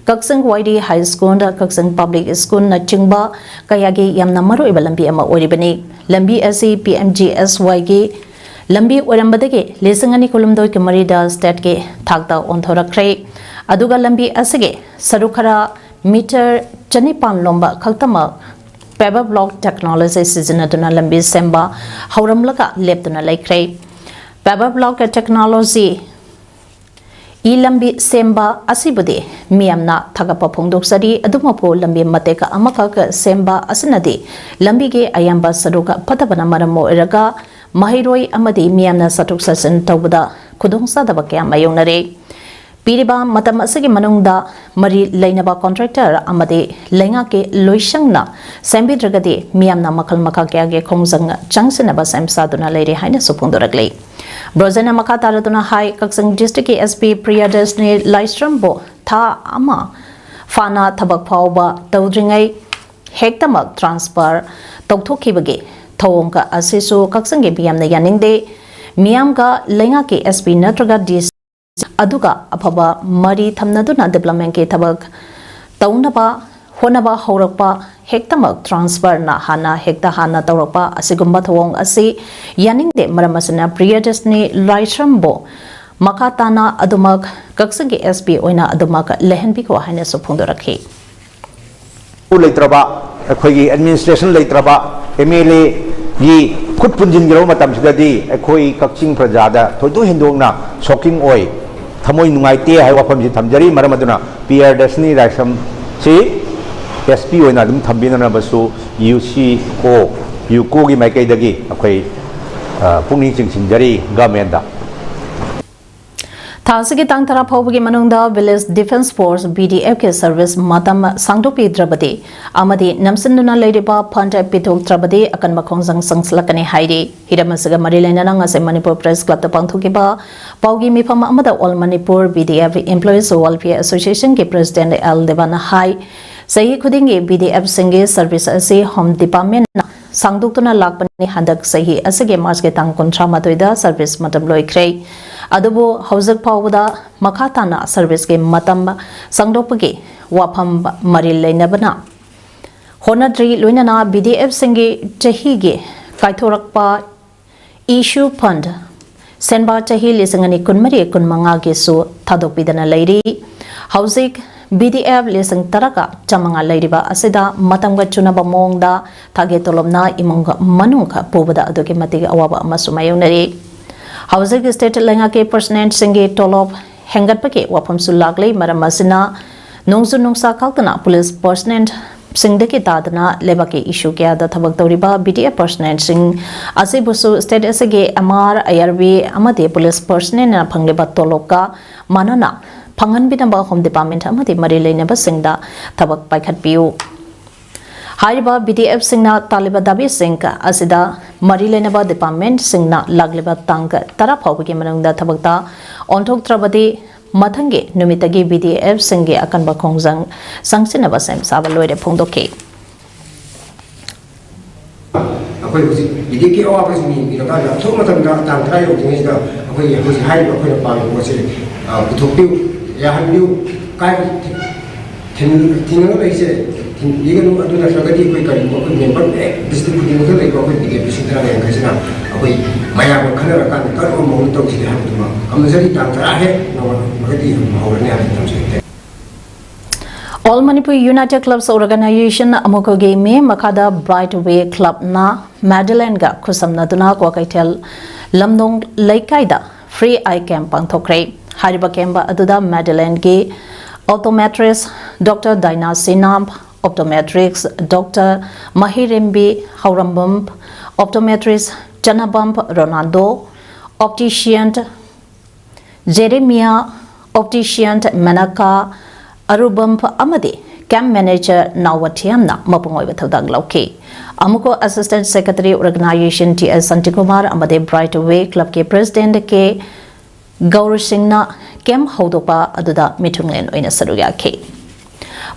Kakching Wairi High School, Kakching Public School ꯅꯆꯤꯡꯕ ꯀꯌꯥꯒꯤ ꯌꯥꯝꯅ ꯃꯔꯨꯑꯣꯏꯕ ꯂꯝꯕꯤ ꯑꯃ ꯑꯣꯏꯔꯤꯕꯅꯤ꯫ ꯂꯝꯕꯤ ꯑꯁꯤ P M G S Y ꯒꯤ ꯂꯝꯕꯤ ꯑꯣꯏꯔꯝꯕꯗꯒꯤ ꯂꯤꯁꯤꯡ ꯑꯅꯤ ꯀꯨꯟꯍꯨꯝꯗꯣꯏꯒꯤ ꯃꯔꯤꯗ state ꯀꯤ ꯊꯥꯛꯇ ꯑꯣꯟꯊꯣꯔꯛꯈ꯭ꯔꯦ꯫ ꯑꯗꯨꯒ ꯂꯝꯕꯤ ꯑꯁꯤꯒꯤ ꯁꯔꯨꯛ ꯈꯔ metre ꯆꯅꯤꯄꯥꯟ ꯂꯣꯝꯕ ꯈꯛꯇꯃꯛ paver block technology ꯁꯤꯖꯤꯟꯅꯗꯨꯅ ꯂꯝꯕꯤ ꯁꯦꯝꯕ ꯍꯧꯔꯝꯂꯒ ꯂꯦꯞꯇꯨꯅ ꯂꯩꯈ꯭ꯔꯦ꯫ Paver block technology ꯒꯤ ꯂꯝꯕꯤ ꯁꯦꯝꯕ ꯑꯁꯤꯕꯨꯗꯤ ꯃꯤꯌꯥꯝꯅ ꯊꯥꯒꯠꯄ ꯐꯣꯡꯗꯣꯛꯆꯔꯤ꯫ ꯑꯗꯨꯃꯛꯄꯨ ꯂꯝꯕꯤ ꯃꯇꯦꯛ ꯑꯃꯈꯛ ꯁꯦꯝꯕ ꯑꯁꯤꯅꯗꯤ ꯂꯝꯕꯤꯒꯤ ꯑꯌꯥꯝꯕ ꯁꯔꯨꯛ ꯐꯠꯇꯕꯅ ꯃꯔꯝ ꯑꯣꯏꯔꯒ ꯃꯍꯩꯔꯣꯏ ꯑꯃꯗꯤ ꯃꯤꯌꯥꯝꯅ ꯆꯠꯊꯣꯛ ꯆꯠꯁꯤꯟ ꯇꯧꯕꯗ ꯈꯨꯗꯣꯡꯆꯥꯗꯕ ꯀꯌꯥ ꯃꯥꯌꯣꯛꯅꯔꯦ꯫ ꯄꯤꯔꯤꯕ ꯃꯇꯝ ꯑꯁꯤꯒꯤ ꯃꯅꯨꯡꯗ ꯃꯔꯤ ꯂꯩꯅꯕ contractor ꯑꯃꯗꯤ ꯂꯩꯉꯥꯛꯀꯤ ꯂꯣꯏꯁꯪꯅ ꯁꯦꯝꯕꯤꯗ꯭ꯔꯒꯗꯤ ꯃꯤꯌꯥꯝꯅ ꯃꯈꯜ ꯃꯈꯥ ꯀꯌꯥꯒꯤ ꯈꯣꯡꯖꯪ ꯆꯪꯁꯤꯟꯅꯕ ꯁꯦꯝ ꯁꯥꯗꯨꯅ ꯂꯩꯔꯦ ꯍꯥꯏꯅꯁꯨ ꯐꯣꯡꯗꯣꯔꯛꯂꯤ꯫ ꯕ꯭ꯔꯣꯖꯦꯟꯅ ꯃꯈꯥ ꯇꯥꯔꯗꯨꯅ ꯍꯥꯏ, ꯀꯛꯆꯤꯡ district ꯀꯤ S P ꯄ꯭ꯔꯤꯌꯥꯗꯔꯁꯅꯤ ꯂꯥꯏꯁ꯭ꯔꯝꯕꯨ ꯊꯥ ꯑꯃ ꯐꯥꯅ ꯊꯕꯛ ꯐꯥꯎꯕ ꯇꯧꯗ꯭ꯔꯤꯉꯩ ꯍꯦꯛꯇꯃꯛ transfer ꯇꯧꯊꯣꯛꯈꯤꯕꯒꯤ ꯊꯧꯑꯣꯡ ꯑꯁꯤꯁꯨ ꯀꯛꯆꯤꯡꯒꯤ ꯃꯤꯌꯥꯝꯅ ꯌꯥꯅꯤꯡꯗꯦ꯫ ꯃꯤꯌꯥꯝꯒ ꯂꯩꯉꯥꯛꯀꯤ S P ꯅꯠꯇ꯭ꯔꯒ D C ꯑꯗꯨꯒ ꯑꯐꯕ ꯃꯔꯤ ꯊꯝꯅꯗꯨꯅ development ꯀꯤ ꯊꯕꯛ ꯇꯧꯅꯕ ꯍꯣꯠꯅꯕ ꯍꯧꯔꯛꯄ, ꯍꯦꯛꯇꯃꯛ transferꯅ ꯍꯥꯟꯅ ꯍꯦꯛꯇ ꯍꯥꯟꯅ ꯇꯧꯔꯛꯄ ꯑꯁꯤꯒꯨꯝꯕ ꯊꯧꯑꯣꯡ ꯑꯁꯤ ꯌꯥꯅꯤꯡꯗꯦ꯫ ꯃꯔꯝ ꯑꯁꯤꯅ ꯄ꯭ꯔꯤꯌꯗꯔꯁꯅꯤ ꯂꯥꯏꯁ꯭ꯔꯝꯕꯨ ꯃꯈꯥ ꯇꯥꯅ ꯑꯗꯨꯃꯛ ꯀꯛꯆꯤꯡꯒꯤ S P ꯑꯣꯏꯅ ꯑꯗꯨꯃꯛ ꯂꯩꯍꯟꯕꯤꯈꯣ ꯍꯥꯏꯅꯁꯨ ꯐꯣꯡꯗꯣꯔꯛꯈꯤ꯫ ꯂꯩꯇ꯭ꯔꯕ, ꯑꯩꯈꯣꯏꯒꯤ administration ꯂꯩꯇ꯭ꯔꯕ, M L Aꯒꯤ ꯈꯨꯠ ꯄꯨꯟꯁꯤꯟꯈ꯭ꯔꯕ ꯃꯇꯝꯁꯤꯗꯗꯤ ꯑꯩꯈꯣꯏ ꯀꯛꯆꯤꯡ ꯄ꯭ꯔꯖꯥꯗ ꯊꯣꯏꯗꯣꯛ ꯍꯦꯟꯗꯣꯛꯅ shocking ꯑꯣꯏ, ꯊꯃꯣꯏ ꯅꯨꯡꯉꯥꯏꯇꯦ ꯍꯥꯏꯕ ꯋꯥꯐꯝꯁꯤ ꯊꯝꯖꯔꯤ꯫ ꯃꯔꯝ ꯑꯗꯨꯅ ꯄ꯭ꯔꯤꯌꯗꯔꯁꯅꯤ ꯂꯥꯏꯁ꯭ꯔꯝꯁꯤ S P ꯑꯣꯏꯅ ꯑꯗꯨꯝ ꯊꯝꯕꯤꯅꯅꯕꯁꯨ UCO, UCOꯒꯤ ꯃꯥꯏꯀꯩꯗꯒꯤ ꯑꯩꯈꯣꯏ, ꯑ, ꯄꯨꯛꯅꯤꯡ ꯆꯤꯡꯁꯤꯟꯖꯔꯤ governmentꯗ꯫ ꯊꯥ ꯑꯁꯤꯒꯤ ꯇꯥꯡ ꯇꯔꯥ ꯐꯥꯎꯕꯒꯤ ꯃꯅꯨꯡꯗ Village Defence Force, V D Fꯀꯤ service ꯃꯇꯝ ꯁꯥꯡꯗꯣꯛꯄꯤꯗ꯭ꯔꯕꯗꯤ ꯑꯃꯗꯤ ꯅꯝꯁꯤꯟꯗꯨꯅ ꯂꯩꯔꯤꯕ fund ꯄꯤꯊꯣꯛꯇ꯭ꯔꯕꯗꯤ ꯑꯀꯟꯕ ꯈꯣꯡꯖꯪ ꯆꯪꯁꯤꯜꯂꯛꯀꯅꯤ ꯍꯥꯏꯔꯤ꯫ ꯍꯤꯔꯝ ꯑꯁꯤꯒ ꯃꯔꯤ ꯂꯩꯅꯅ ꯉꯁꯤ ꯃꯅꯤꯄꯨꯔ Press Clubꯇ ꯄꯥꯡꯊꯣꯛꯈꯤꯕ ꯄꯥꯎꯒꯤ ꯃꯤꯐꯝ ꯑꯃꯗ All Manipur V D F Employees Welfare Associationꯒꯤ President L Devan ꯍꯥꯏ, ꯆꯍꯤ ꯈꯨꯗꯤꯡꯒꯤ V D Fꯁꯤꯡꯒꯤ service ꯑꯁꯤ Home Departmentꯅ ꯁꯥꯡꯗꯣꯛꯇꯨꯅ ꯂꯥꯛꯄꯅꯤ꯫ ꯍꯟꯗꯛ ꯆꯍꯤ ꯑꯁꯤꯒꯤ Marchꯀꯤ ꯇꯥꯡ ꯀꯨꯟꯊ꯭ꯔꯥ ꯃꯥꯊꯣꯏꯗ service ꯃꯇꯝ ꯂꯣꯏꯈ꯭ꯔꯦ꯫ ꯑꯗꯨꯕꯨ ꯍꯧꯖꯤꯛ ꯐꯥꯎꯕꯗ ꯃꯈꯥ ꯇꯥꯅ serviceꯀꯤ ꯃꯇꯝ ꯁꯥꯡꯗꯣꯛꯄꯒꯤ ꯋꯥꯐꯝ ꯃꯔꯤ ꯂꯩꯅꯕꯅ ꯍꯣꯠꯅꯗ꯭ꯔꯤ꯫ ꯂꯣꯏꯅꯅ V D Fꯁꯤꯡꯒꯤ ꯆꯍꯤꯒꯤ ꯀꯥꯏꯊꯣꯔꯛꯄ issue fund ꯁꯦꯟꯕꯥ ꯆꯍꯤ ꯂꯤꯁꯤꯡ ꯑꯅꯤ ꯀꯨꯟꯃꯔꯤ ꯀꯨꯟꯃꯉꯥꯒꯤꯁꯨ ꯊꯥꯗꯣꯛꯄꯤꯗꯅ ꯂꯩꯔꯤ꯫ ꯍꯧꯖꯤꯛ V D F ꯂꯤꯁꯤꯡ ꯇꯔꯥꯒ ꯆꯥꯃꯉꯥ ꯂꯩꯔꯤꯕ ꯑꯁꯤꯗ ꯃꯇꯝꯒ ꯆꯨꯅꯕ ꯃꯑꯣꯡꯗ ꯊꯥꯒꯤ ꯇꯣꯂꯣꯞꯅ ꯏꯃꯨꯡ ꯃꯅꯨꯡ ꯄꯨꯕꯗ ꯑꯗꯨꯛꯀꯤ ꯃꯇꯤꯛ ꯑꯋꯥꯕ ꯑꯃꯁꯨ ꯃꯥꯌꯣꯛꯅꯔꯤ꯫ ꯍꯧꯖꯤꯛ state ꯂꯩꯉꯥꯛꯀꯤ presidentꯁꯤꯡꯒꯤ ꯇꯣꯂꯣꯞ ꯍꯦꯟꯒꯠꯄꯒꯤ ꯋꯥꯐꯝꯁꯨ ꯂꯥꯛꯂꯤ꯫ ꯃꯔꯝ ꯑꯁꯤꯅ ꯅꯣꯡꯖꯨ ꯅꯨꯡꯁꯥ ꯈꯥꯛꯇꯅ police personnelꯁꯤꯡꯗꯒꯤ ꯇꯥꯗꯅ ꯂꯩꯕꯥꯛꯀꯤ issue ꯀꯌꯥꯗ ꯊꯕꯛ ꯇꯧꯔꯤꯕ V D F personnelꯁꯤꯡ ꯑꯁꯤꯕꯨꯁꯨ state ꯑꯁꯤꯒꯤ M R, I R B ꯑꯃꯗꯤ police personnelꯅ ꯐꯪꯂꯤꯕ ꯇꯣꯂꯣꯞꯀ ꯃꯥꯟꯅꯅ ꯐꯪꯍꯟꯕꯤꯅꯕ Home Department ꯑꯃꯗꯤ ꯃꯔꯤ ꯂꯩꯅꯕꯁꯤꯡꯗ ꯊꯕꯛ ꯄꯥꯏꯈꯠꯄꯤꯌꯨ꯫ ꯍꯥꯏꯔꯤꯕ V D Fꯁꯤꯡꯅ ꯇꯥꯜꯂꯤꯕ ꯗꯥꯕꯤꯁꯤꯡ ꯑꯁꯤꯗ ꯃꯔꯤ ꯂꯩꯅꯕ departmentꯁꯤꯡꯅ ꯂꯥꯛꯂꯤꯕ ꯇꯥꯡ ꯇꯔꯥ ꯐꯥꯎꯕꯒꯤ ꯃꯅꯨꯡꯗ ꯊꯕꯛꯇ ꯑꯣꯟꯊꯣꯛꯇ꯭ꯔꯕꯗꯤ ꯃꯊꯪꯒꯤ ꯅꯨꯃꯤꯠꯇꯒꯤ V D Fꯁꯤꯡꯒꯤ ꯑꯀꯟꯕ ꯈꯣꯡꯖꯪ ꯆꯪꯁꯤꯟꯅꯕ ꯁꯦꯝ ꯁꯥꯕ ꯂꯣꯏꯔꯦ ꯐꯣꯡꯗꯣꯛꯈꯤ꯫ ꯑꯩꯈꯣꯏ ꯍꯧꯖꯤꯛ ꯚꯤꯗꯤꯑꯣꯒꯤ ꯑꯋꯥꯕꯁꯤ ꯃꯤ ꯃꯤꯔꯀꯥꯟꯗ ꯑꯊꯨꯕ ꯃꯇꯝꯗ ꯇꯥꯡ ꯇꯔꯥ ꯌꯧꯗ꯭ꯔꯤꯉꯩꯁꯤꯗ ꯑꯩꯈꯣꯏꯒꯤ ꯍꯧꯖꯤꯛ ꯍꯥꯏꯔꯤꯕ ꯑꯩꯈꯣꯏꯅ ꯄꯥꯝꯃꯤꯕ ꯄꯣꯠꯁꯦ, ꯑ, ꯄꯨꯊꯣꯛꯄꯤꯌꯨ, ꯌꯥꯍꯟꯕꯤꯌꯨ꯫ ꯀꯥꯏꯕ ꯊꯤꯡꯉꯒ ꯂꯩꯁꯦ ꯊꯤꯡꯕꯤꯒꯅꯨ꯫ ꯑꯗꯨ ꯅꯠꯇ꯭ꯔꯒꯗꯤ ꯑꯩꯈꯣꯏ ꯀꯔꯤꯒꯨꯝꯕ ꯑꯩꯈꯣꯏ ꯃꯦꯝꯕꯔ ꯑꯦ ꯗꯤꯁꯇ꯭ꯔꯤꯛ ꯈꯨꯗꯤꯡꯃꯛꯇ ꯂꯩꯕ ꯑꯩꯈꯣꯏ ꯕꯤ ꯖꯦ ꯄꯤ ꯁꯤꯡ ꯇꯔꯥ ꯌꯥꯡꯈꯩꯁꯤꯅ ꯑꯩꯈꯣꯏ ꯃꯌꯥꯝꯒ ꯈꯟꯅꯔꯀꯥꯟꯗ ꯀꯔꯝꯕ ꯃꯑꯣꯡꯗ ꯇꯧꯁꯤꯒꯦ ꯍꯥꯏꯕꯗꯨꯃ ꯀꯝꯄꯜꯁꯔꯤ ꯇꯥꯡ ꯇꯔꯥ ꯍꯦꯛ ꯅꯣꯡꯉꯥꯜꯂꯛꯄꯒꯗꯤ ꯑꯗꯨꯝ ꯍꯧꯔꯅꯤ ꯍꯥꯏꯕꯗꯤ ꯊꯝꯖꯒꯦ꯫ All Manipur United Clubs Organization ꯑꯃꯨꯛꯀꯒꯤ ꯃꯤ ꯃꯈꯥꯗ Bright Way Clubꯅ ꯃꯦꯗꯂꯦꯟꯒ ꯈꯨꯠꯁꯝꯅꯗꯨꯅ ꯀ꯭ꯋꯥꯀꯩꯊꯦꯜ ꯂꯝꯗꯣꯡ ꯂꯩꯀꯥꯏꯗ free eye camp ꯄꯥꯡꯊꯣꯛꯈ꯭ꯔꯦ꯫ ꯍꯥꯏꯔꯤꯕ camp ꯑꯗꯨꯗ ꯃꯦꯗꯂꯦꯟꯒꯤ optometrist Doctor Daina Sinam, optometrist Doctor ꯃꯍꯤꯔꯦꯝꯕꯤ ꯍꯧꯔꯝꯕꯝ, optometrist Chanambam Ronaldo, optician Jeremiah, optician Menaka Arubam ꯑꯃꯗꯤ camp manager ꯅꯥꯎꯋꯊꯤꯌꯥꯝꯅ ꯃꯄꯨꯡ ꯑꯣꯏꯕ ꯊꯧꯗꯥꯡ ꯂꯧꯈꯤ꯫ ꯑꯃꯨꯛꯀ Assistant Secretary Organization T S Santikumar ꯑꯃꯗꯤ Bright Way Clubꯀꯤ President K ꯒꯧꯔꯁꯤꯡꯅ camp ꯍꯧꯗꯣꯛꯄ ꯑꯗꯨꯗ ꯃꯤꯊꯨꯡꯂꯦꯟ ꯑꯣꯏꯅ ꯁꯔꯨꯛ ꯌꯥꯈꯤ꯫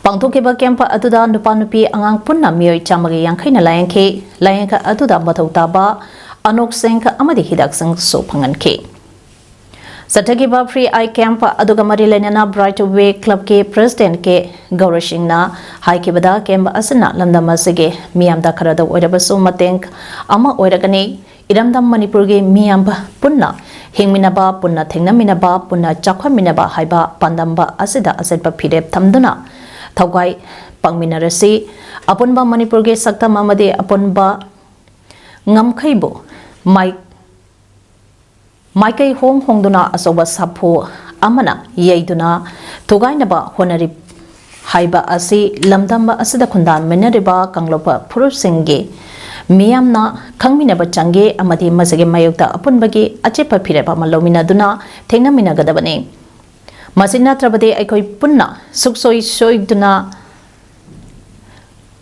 ꯄꯥꯡꯊꯣꯛꯈꯤꯕ camp ꯑꯗꯨꯗ ꯅꯨꯄꯥ ꯅꯨꯄꯤ ꯑꯉꯥꯡ ꯄꯨꯟꯅ ꯃꯤꯑꯣꯏ ꯆꯥꯝꯃꯒ ꯌꯥꯡꯈꯩꯅ ꯂꯥꯌꯦꯡꯈꯤ꯫ ꯂꯥꯌꯦꯡꯈ ꯑꯗꯨꯗ ꯃꯊꯧ ꯇꯥꯕ ꯑꯅꯣꯛꯁꯤꯡ ꯑꯃꯗꯤ ꯍꯤꯗꯥꯛꯁꯤꯡꯁꯨ ꯐꯪꯍꯟꯈꯤ꯫ ꯆꯠꯊꯈꯤꯕ free eye camp ꯑꯗꯨꯒ ꯃꯔꯤ ꯂꯩꯅꯅ Bright Way Clubꯀꯤ President K ꯒꯧꯔꯁꯤꯡꯅ ꯍꯥꯏꯈꯤꯕꯗ, camp ꯑꯁꯤꯅ ꯂꯝꯗꯝ ꯑꯁꯤꯒꯤ ꯃꯤꯌꯥꯝꯗ ꯈꯔꯗ ꯑꯣꯏꯔꯕꯁꯨ ꯃꯇꯦꯡ ꯑꯃ ꯑꯣꯏꯔꯒꯅꯤ꯫ ꯏꯔꯝꯗꯝ ꯃꯅꯤꯄꯨꯔꯒꯤ ꯃꯤꯌꯥꯝ ꯄꯨꯟꯅ ꯍꯤꯡꯃꯤꯟꯅꯕ, ꯄꯨꯟꯅ ꯊꯦꯡꯅꯃꯤꯟꯅꯕ, ꯄꯨꯟꯅ ꯆꯥꯎꯈꯠꯃꯤꯟꯅꯕ ꯍꯥꯏꯕ ꯄꯥꯟꯗꯝꯕ ꯑꯁꯤꯗ ꯑꯆꯦꯠꯄ ꯐꯤꯔꯦꯞ ꯊꯝꯗꯨꯅ ꯊꯧꯒꯥꯏ ꯄꯥꯡꯃꯤꯟꯅꯔꯁꯤ꯫ ꯑꯄꯨꯟꯕ ꯃꯅꯤꯄꯨꯔꯒꯤ ꯁꯛꯇꯝ ꯑꯃꯗꯤ ꯑꯄꯨꯟꯕ ꯉꯝꯈꯩꯕꯨ ꯃꯥꯏ-, ꯃꯥꯏꯀꯩ ꯍꯣꯡ ꯍꯣꯡꯗꯨꯅ ꯑꯆꯧꯕ ꯁꯥꯐꯨ ꯑꯃꯅ ꯌꯩꯗꯨꯅ ꯊꯨꯒꯥꯏꯅꯕ ꯍꯣꯠꯅꯔꯤ ꯍꯥꯏꯕ ꯑꯁꯤ ꯂꯝꯗꯝ ꯑꯁꯤꯗ ꯈꯨꯟꯗꯥꯃꯤꯟꯅꯔꯤꯕ ꯀꯥꯡꯂꯨꯞ ꯐꯨꯔꯨꯞꯁꯤꯡꯒꯤ ꯃꯤꯌꯥꯝꯅ ꯈꯪꯃꯤꯟꯅꯕ ꯆꯪꯏ ꯑꯃꯗꯤ ꯃꯁꯤꯒꯤ ꯃꯥꯌꯣꯛꯇ ꯑꯄꯨꯟꯕꯒꯤ ꯑꯆꯦꯠꯄ ꯐꯤꯔꯦꯞ ꯑꯃ ꯂꯧꯃꯤꯟꯅꯗꯨꯅ ꯊꯦꯡꯅꯃꯤꯟꯅꯒꯗꯕꯅꯤ꯫ ꯃꯁꯤ ꯅꯠꯇ꯭ꯔꯕꯗꯤ ꯑꯩꯈꯣꯏ ꯄꯨꯟꯅ ꯁꯨꯛꯁꯣꯏ ꯁꯣꯏꯗꯨꯅ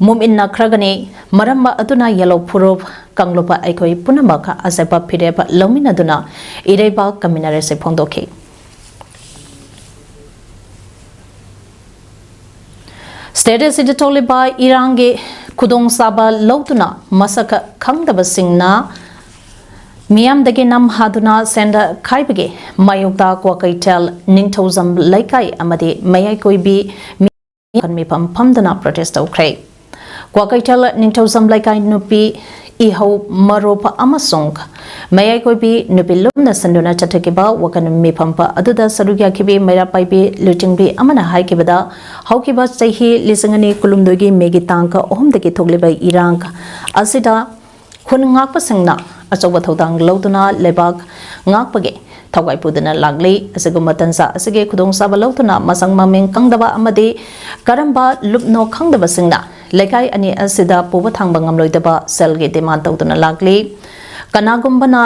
ꯃꯨꯝ ꯏꯟꯅꯈ꯭ꯔꯒꯅꯤ꯫ ꯃꯔꯝ ꯑꯗꯨꯅ ꯌꯦꯜꯂꯣ ꯐꯨꯔꯨꯞ ꯀꯥꯡꯂꯨꯞ ꯑꯩꯈꯣꯏ ꯄꯨꯝꯅꯃꯛ ꯑꯆꯦꯠꯄ ꯐꯤꯔꯦꯞ ꯂꯧꯃꯤꯟꯅꯗꯨꯅ ꯏꯔꯩꯕꯥꯛ ꯀꯟꯃꯤꯟꯅꯔꯁꯤ ꯐꯣꯡꯗꯣꯛꯈꯤ꯫ State ꯑꯁꯤꯗ ꯊꯣꯛꯂꯤꯕ ꯏꯔꯥꯡꯒꯤ ꯈꯨꯗꯣꯡꯆꯥꯕ ꯂꯧꯗꯨꯅ ꯃꯁꯛ ꯈꯪꯗꯕꯁꯤꯡꯅ ꯃꯤꯌꯥꯝꯗꯒꯤ ꯅꯝ ꯍꯥꯗꯨꯅ ꯁꯦꯟꯗ ꯈꯥꯏꯕꯒꯤ ꯃꯥꯌꯣꯛꯇ ꯀ꯭ꯋꯥꯀꯩꯊꯦꯜ ꯅꯤꯡꯊꯧꯖꯝ ꯂꯩꯀꯥꯏ ꯑꯃꯗꯤ ꯃꯌꯥꯏ ꯀꯣꯏꯕꯤ ꯃꯤꯐꯝ ꯐꯝꯗꯨꯅ protest ꯇꯧꯈ꯭ꯔꯦ꯫ ꯀ꯭ꯋꯥꯀꯩꯊꯦꯜ ꯅꯤꯡꯊꯧꯖꯝ ꯂꯩꯀꯥꯏ ꯅꯨꯄꯤ ꯏꯍꯧ ꯃꯔꯨꯞ ꯑꯃꯁꯨꯡ ꯃꯌꯥꯏ ꯀꯣꯏꯕꯤ ꯅꯨꯄꯤ ꯂꯨꯝꯅ ꯁꯤꯟꯗꯨꯅ ꯆꯠꯊꯈꯤꯕ ꯋꯥꯀꯟ ꯃꯤꯐꯝ ꯑꯗꯨꯗ ꯁꯔꯨꯛ ꯌꯥꯈꯤꯕꯤ ꯃꯩꯔꯥ ꯄꯥꯏꯕꯤ ꯂꯨꯆꯤꯡꯕꯤ ꯑꯃꯅ ꯍꯥꯏꯈꯤꯕꯗ, ꯍꯧꯈꯤꯕ ꯆꯍꯤ ꯂꯤꯁꯤꯡ ꯑꯅꯤ ꯀꯨꯟꯍꯨꯝꯗꯣꯏꯒꯤ ꯃꯦꯒꯤ ꯇꯥꯡ ꯑꯍꯨꯝꯗꯒꯤ ꯊꯣꯛꯂꯤꯕ ꯏꯔꯥꯡ ꯑꯁꯤꯗ ꯈꯨꯟ ꯉꯥꯛꯄꯁꯤꯡꯅ ꯑꯆꯧꯕ ꯊꯧꯗꯥꯡ ꯂꯧꯗꯨꯅ ꯂꯩꯕꯥꯛ ꯉꯥꯛꯄꯒꯤ ꯊꯧꯒꯥꯏ ꯄꯨꯗꯨꯅ ꯂꯥꯛꯂꯤ꯫ ꯑꯁꯤꯒꯨꯝꯕ ꯇꯟꯖꯥ ꯑꯁꯤꯒꯤ ꯈꯨꯗꯣꯡꯆꯥꯕ ꯂꯧꯗꯨꯅ ꯃꯁꯛ ꯃꯃꯤꯡ ꯈꯪꯗꯕ ꯑꯃꯗꯤ ꯀꯔꯝꯕ ꯂꯨꯞꯅꯣ ꯈꯪꯗꯕꯁꯤꯡꯅ ꯂꯩꯀꯥꯏ ꯑꯅꯤ ꯑꯁꯤꯗ ꯄꯨꯕ ꯊꯥꯡꯕ ꯉꯝꯂꯣꯏꯗꯕ ꯁꯦꯜꯒꯤ demand ꯇꯧꯗꯨꯅ ꯂꯥꯛꯂꯤ꯫ ꯀꯅꯥꯒꯨꯝꯕꯅ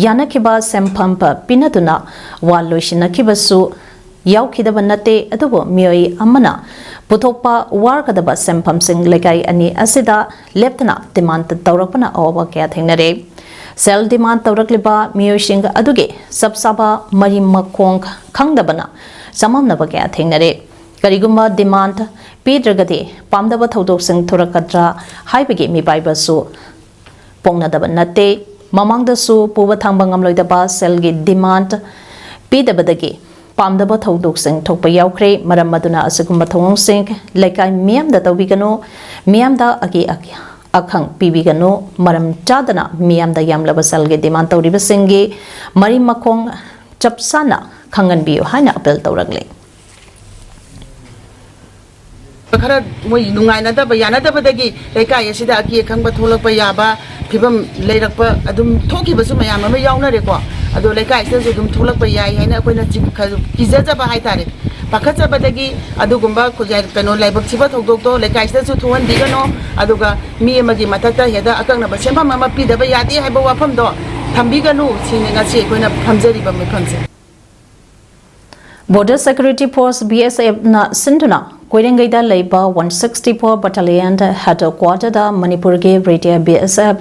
ꯌꯥꯅꯈꯤꯕ ꯁꯦꯟꯐꯝ ꯄꯤꯅꯗꯨꯅ ꯋꯥ ꯂꯣꯏꯁꯤꯟꯅꯈꯤꯕꯁꯨ ꯌꯥꯎꯈꯤꯗꯕ ꯅꯠꯇꯦ, ꯑꯗꯨꯕꯨ ꯃꯤꯑꯣꯏ ꯑꯃꯅ ꯄꯨꯊꯣꯛꯄ ꯋꯥꯒꯗꯕ ꯁꯦꯟꯐꯝꯁꯤꯡ ꯂꯩꯀꯥꯏ ꯑꯅꯤ ꯑꯁꯤꯗ ꯂꯦꯞꯇꯅ demand ꯇꯧꯔꯛꯄꯅ ꯑꯋꯥꯕ ꯀꯌꯥ ꯊꯦꯡꯅꯔꯦ꯫ ꯁꯦꯜ demand ꯇꯧꯔꯛꯂꯤꯕ ꯃꯤꯑꯣꯏꯁꯤꯡ ꯑꯗꯨꯒꯤ ꯆꯞ ꯆꯥꯕ ꯃꯔꯤ ꯃꯈꯣꯡ ꯈꯪꯗꯕꯅ ꯆꯃꯝꯅꯕ ꯀꯌꯥ ꯊꯦꯡꯅꯔꯦ꯫ ꯀꯔꯤꯒꯨꯝꯕ demand ꯄꯤꯗ꯭ꯔꯒꯗꯤ ꯄꯥꯝꯗꯕ ꯊꯧꯗꯣꯛꯁꯤꯡ ꯊꯣꯔꯛꯀꯗ꯭ꯔꯥ ꯍꯥꯏꯕꯒꯤ ꯃꯤꯄꯥꯏꯕꯁꯨ ꯄꯣꯛꯅꯗꯕ ꯅꯠꯇꯦ꯫ ꯃꯃꯥꯡꯗꯁꯨ ꯄꯨꯕ ꯊꯥꯡꯕ ꯉꯝꯂꯣꯏꯗꯕ ꯁꯦꯜꯒꯤ demand ꯄꯤꯗꯕꯗꯒꯤ ꯄꯥꯝꯗꯕ ꯊꯧꯗꯣꯛꯁꯤꯡ ꯊꯣꯛꯄ ꯌꯥꯎꯈ꯭ꯔꯦ꯫ ꯃꯔꯝ ꯑꯗꯨꯅ ꯑꯁꯤꯒꯨꯝꯕ ꯊꯧꯑꯣꯡꯁꯤꯡ ꯂꯩꯀꯥꯏ ꯃꯤꯌꯥꯝꯗ ꯇꯧꯕꯤꯒꯅꯨ, ꯃꯤꯌꯥꯝꯗ ꯑꯀꯤ ꯑꯈꯪ ꯄꯤꯕꯤꯒꯅꯨ꯫ ꯃꯔꯝ ꯆꯥꯗꯅ ꯃꯤꯌꯥꯝꯗ ꯌꯥꯝꯂꯕ ꯁꯦꯜꯒꯤ demand ꯇꯧꯔꯤꯕꯁꯤꯡꯒꯤ ꯃꯔꯤ ꯃꯈꯣꯡ ꯆꯞ ꯆꯥꯅ ꯈꯪꯍꯟꯕꯤꯌꯨ ꯍꯥꯏꯅ appeal ꯇꯧꯔꯛꯂꯤ꯫ ꯈꯔ ꯃꯣꯏ ꯅꯨꯡꯉꯥꯏꯅꯗꯕ, ꯌꯥꯅꯗꯕꯗꯒꯤ ꯂꯩꯀꯥꯏ ꯑꯁꯤꯗ ꯑꯀꯤ ꯑꯈꯪꯕ ꯊꯣꯛꯂꯛꯄ ꯌꯥꯕ ꯐꯤꯕꯝ ꯂꯩꯔꯛꯄ ꯑꯗꯨꯝ ꯊꯣꯛꯈꯤꯕꯁꯨ ꯃꯌꯥꯝ ꯑꯃ ꯌꯥꯎꯅꯔꯦꯀꯣ꯫ ꯑꯗꯣ ꯂꯩꯀꯥꯏꯁꯤꯗꯁꯨ ꯑꯗꯨꯝ ꯊꯣꯛꯂꯛꯄ ꯌꯥꯏ ꯍꯥꯏꯅ ꯑꯩꯈꯣꯏꯅ ꯆꯤ-, ꯈ-, ꯀꯤꯖꯖꯕ ꯍꯥꯏꯇꯥꯔꯦ, ꯄꯥꯈꯠꯆꯕꯗꯒꯤ ꯑꯗꯨꯒꯨꯝꯕ ꯈꯨꯖꯥꯏ-, ꯀꯩꯅꯣ, ꯂꯥꯏꯕꯛ ꯊꯤꯕ ꯊꯧꯗꯣꯛꯇꯣ ꯂꯩꯀꯥꯏꯁꯤꯗꯁꯨ ꯊꯣꯛꯍꯟꯕꯤꯒꯅꯣ꯫ ꯑꯗꯨꯒ ꯃꯤ ꯑꯃꯒꯤ ꯃꯊꯛꯇ ꯍꯦꯛꯇ ꯑꯀꯛꯅꯕ ꯁꯦꯟꯐꯝ ꯑꯃ ꯄꯤꯗꯕ ꯌꯥꯗꯦ ꯍꯥꯏꯕ ꯋꯥꯐꯝꯗꯣ ꯊꯝꯕꯤꯒꯅꯨ꯫ ꯁꯤꯅꯤ ꯉꯁꯤ ꯑꯩꯈꯣꯏꯅ ꯐꯝꯖꯔꯤꯕ ꯃꯤꯐꯝꯁꯦ꯫ Border Security Force, B S F ꯅ ꯁꯤꯟꯗꯨꯅ ꯀꯣꯏꯔꯦꯡꯒꯩꯗ ꯂꯩꯕ one sixty four Battalion Headquarter ꯗ ꯃꯅꯤꯄꯨꯔꯒꯤ retired B S F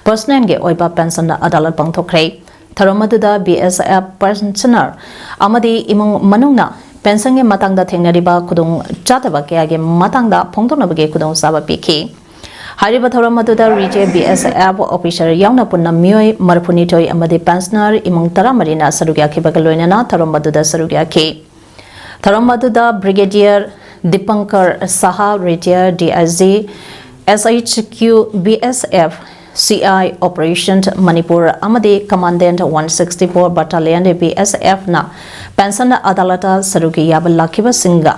personnel ꯒꯤ ꯑꯣꯏꯕ pension ꯑꯗꯥꯂꯠ ꯄꯥꯡꯊꯣꯛꯈ꯭ꯔꯦ꯫ ꯊꯧꯔꯝ ꯑꯗꯨꯗ B S F pensioner ꯑꯃꯗꯤ ꯏꯃꯨꯡ ꯃꯅꯨꯡꯅ pension ꯒꯤ ꯃꯇꯥꯡꯗ ꯊꯦꯡꯅꯔꯤꯕ ꯈꯨꯗꯣꯡ ꯆꯥꯗꯕ ꯀꯌꯥꯒꯤ ꯃꯇꯥꯡꯗ ꯐꯣꯡꯗꯣꯛꯅꯕꯒꯤ ꯈꯨꯗꯣꯡꯆꯥꯕ ꯄꯤꯈꯤ꯫ ꯍꯥꯏꯔꯤꯕ ꯊꯧꯔꯝ ꯑꯗꯨꯗ retired B S F officer ꯌꯥꯎꯅ ꯄꯨꯟꯅ ꯃꯤꯑꯣꯏ ꯃꯔꯤꯐꯨꯅꯤꯊꯣꯏ ꯑꯃꯗꯤ pensioner ꯏꯃꯨꯡ ꯇꯔꯥꯃꯔꯤꯅ ꯁꯔꯨꯛ ꯌꯥꯈꯤꯕꯒ ꯂꯣꯏꯅꯅ ꯊꯧꯔꯝ ꯑꯗꯨꯗ ꯁꯔꯨꯛ ꯌꯥꯈꯤ꯫ ꯊꯧꯔꯝ ꯑꯗꯨꯗ Brigadier Dipankar Saha, retired D I G, S H Q B S F, C I operation Manipur ꯑꯃꯗꯤ commandant one sixty four battalion B S ꯑꯦꯐꯅ ꯄꯦꯟꯁꯟ ꯑꯗꯥꯂꯠꯇ ꯁꯔꯨꯛ ꯌꯥꯕ ꯂꯥꯛꯈꯤꯕꯁꯤꯡꯒ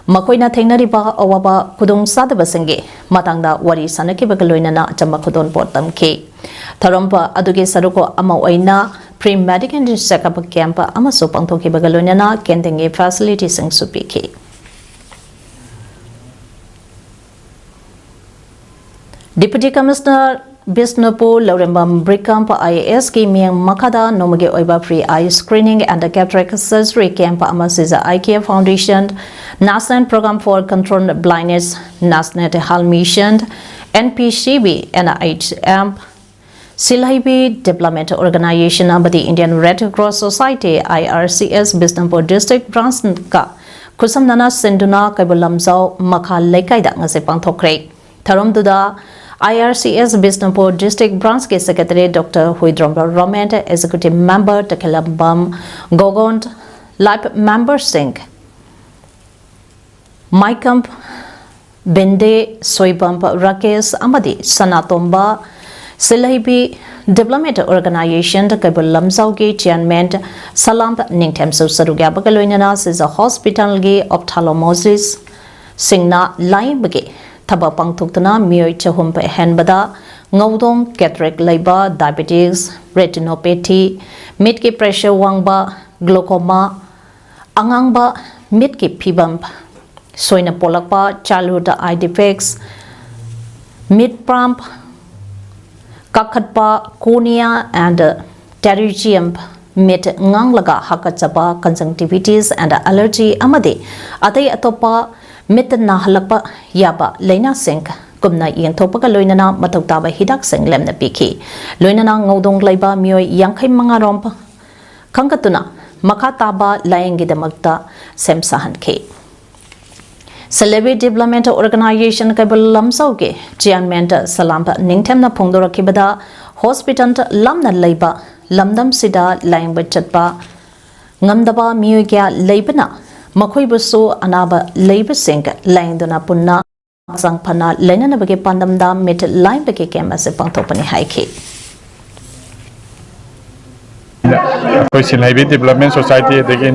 ꯃꯈꯣꯏꯅ ꯊꯦꯡꯅꯔꯤꯕ ꯑꯋꯥꯕ ꯈꯨꯗꯣꯡꯆꯥꯗꯕꯁꯤꯡꯒꯤ ꯃꯇꯥꯡꯗ ꯋꯥꯔꯤ ꯁꯥꯟꯅꯈꯤꯕꯒ ꯂꯣꯏꯅꯅ ꯑꯆꯝꯕ ꯈꯨꯗꯣꯜꯄꯣꯠ ꯇꯝꯈꯤ꯫ ꯊꯧꯔꯝ ꯑꯗꯨꯒꯤ ꯁꯔꯨꯛ ꯑꯃ ꯑꯣꯏꯅ free medical checkup camp ꯑꯃꯁꯨ ꯄꯥꯡꯊꯣꯛꯈꯤꯕꯒ ꯂꯣꯏꯅꯅ ꯀꯦꯟꯇꯤꯟꯒꯤ ꯐꯦꯁꯤꯂꯤꯇꯤꯁꯤꯡꯁꯨ ꯄꯤꯈꯤ꯫ Deputy Commissioner Bishnupur Laurembam ꯕ꯭ꯔꯤꯀꯝ I A ꯑꯦꯁꯀꯤ ꯃꯤꯠꯌꯦꯡ ꯃꯈꯥꯗ ꯅꯣꯡꯃꯒꯤ ꯑꯣꯏꯕ free eye screening and cataract surgery camp ꯑꯃ ꯁꯤꯖ Eye Care Foundation, National Program for Control Blindness, National Health Mission, N P C B, N H M, ꯁꯤꯜꯍꯩꯕꯤ Development Organization ꯑꯃꯗꯤ Indian Red Cross Society, I R C S, Bishnupur District Branch ꯀ ꯈꯨꯠꯁꯝꯅꯅ ꯁꯤꯟꯗꯨꯅ ꯀꯩꯕꯨꯜ ꯂꯝꯖꯥꯎ ꯃꯈꯥ ꯂꯩꯀꯥꯏꯗ ꯉꯁꯤ ꯄꯥꯡꯊꯣꯛꯈ꯭ꯔꯦ꯫ ꯊꯧꯔꯝꯗꯨꯗ I R C S Bishnupur District Branch ꯀꯤ Secretary Doctor ꯍꯨꯏꯗ꯭ꯔꯣꯝꯕ Romen, Executive Member Takhellambam Gogon, Life Member ꯁꯤꯡ ꯃꯥꯏꯀꯝ ꯕꯤꯟꯗꯦ, ꯁꯣꯏꯕꯝ ꯔꯥꯀꯦꯁ ꯑꯃꯗꯤ ꯁꯅꯥꯇꯣꯝꯕ, ꯁꯤꯜꯍꯩꯕꯤ Development Organization ꯀꯩꯕꯨꯜ ꯂꯝꯖꯥꯎꯒꯤ Chairman ꯁꯂꯥꯝ ꯅꯤꯡꯊꯦꯝꯁꯨ ꯁꯔꯨꯛ ꯌꯥꯕꯒ ꯂꯣꯏꯅꯅ ꯁꯤꯖ Hospital ꯒꯤ Ophthalmologist ꯁꯤꯡꯅ ꯂꯥꯌꯦꯡꯕꯒꯤ ꯊꯕꯛ ꯄꯥꯡꯊꯣꯛꯇꯨꯅ ꯃꯤꯑꯣꯏ ꯆꯍꯨꯝ ꯍꯦꯟꯕꯗ ꯉꯧꯗꯣꯡ, cataract ꯂꯩꯕ, diabetes, retinopathy, ꯃꯤꯠꯀꯤ pressure ꯋꯥꯡꯕ, glaucoma, ꯑꯉꯥꯡꯕ ꯃꯤꯠꯀꯤ ꯐꯤꯕꯝ ꯁꯣꯏꯅ ꯄꯣꯛꯂꯛꯄ, childhood eye defects, mid ꯄ꯭ꯔꯥꯝ ꯀꯥꯈꯠꯄ, cornea and pterygium, mid ꯉꯥꯡꯂꯒ ꯍꯥꯀꯠꯆꯕ, conjunctivitis and allergy ꯑꯃꯗꯤ ꯑꯇꯩ ꯑꯇꯣꯞꯄ ꯃꯤꯠ ꯅꯥꯍꯜꯂꯛꯄ ꯌꯥꯕ ꯂꯥꯏꯅꯥꯁꯤꯡ ꯀꯨꯞꯅ ꯌꯦꯡꯊꯣꯛꯄꯒ ꯂꯣꯏꯅꯅ ꯃꯊꯧ ꯇꯥꯕ ꯍꯤꯗꯥꯛꯁꯤꯡ ꯂꯦꯝꯅ ꯄꯤꯈꯤ꯫ ꯂꯣꯏꯅꯅ ꯉꯧꯗꯣꯡ ꯂꯩꯕ ꯃꯤꯑꯣꯏ ꯌꯥꯡꯈꯩ ꯃꯉꯥ ꯔꯣꯝ ꯈꯟꯒꯠꯇꯨꯅ ꯃꯈꯥ ꯇꯥꯕ ꯂꯥꯌꯦꯡꯒꯤꯗꯃꯛꯇ ꯁꯦꯝ ꯁꯥꯍꯟꯈꯤ꯫ ꯁꯤꯜꯍꯩꯕꯤ Development Organization ꯀꯩꯕꯨꯜ ꯂꯝꯖꯥꯎꯒꯤ Chairman ꯁꯂꯥꯝ ꯅꯤꯡꯊꯦꯝꯅ ꯐꯣꯡꯗꯣꯔꯛꯈꯤꯕꯗ, hospital ꯂꯥꯞꯅ ꯂꯩꯕ ꯂꯝꯗꯝꯁꯤꯗ ꯂꯥꯌꯦꯡꯕ ꯆꯠꯄ ꯉꯝꯗꯕ ꯃꯤꯑꯣꯏ ꯀꯌꯥ ꯂꯩꯕꯅ ꯃꯈꯣꯏꯕꯨꯁꯨ ꯑꯅꯥꯕ ꯂꯩꯕꯁꯤꯡ ꯂꯥꯌꯦꯡꯗꯨꯅ ꯄꯨꯟꯅ ꯍꯛꯆꯥꯡ ꯐꯅ ꯂꯩꯅꯅꯕꯒꯤ ꯄꯥꯟꯗꯝꯗ ꯃꯤꯠ ꯂꯥꯏꯝꯕꯒꯤ ꯀꯦꯝ ꯑꯁꯤ ꯄꯥꯡꯊꯣꯛꯄꯅꯤ ꯍꯥꯏꯈꯤ꯫ ꯑꯩꯈꯣꯏ ꯁꯤꯜꯍꯩꯕꯤ ꯗꯤꯕꯂꯞꯃꯦꯟ ꯁꯣꯁꯥꯏꯇꯤ, ꯑꯗꯒꯤ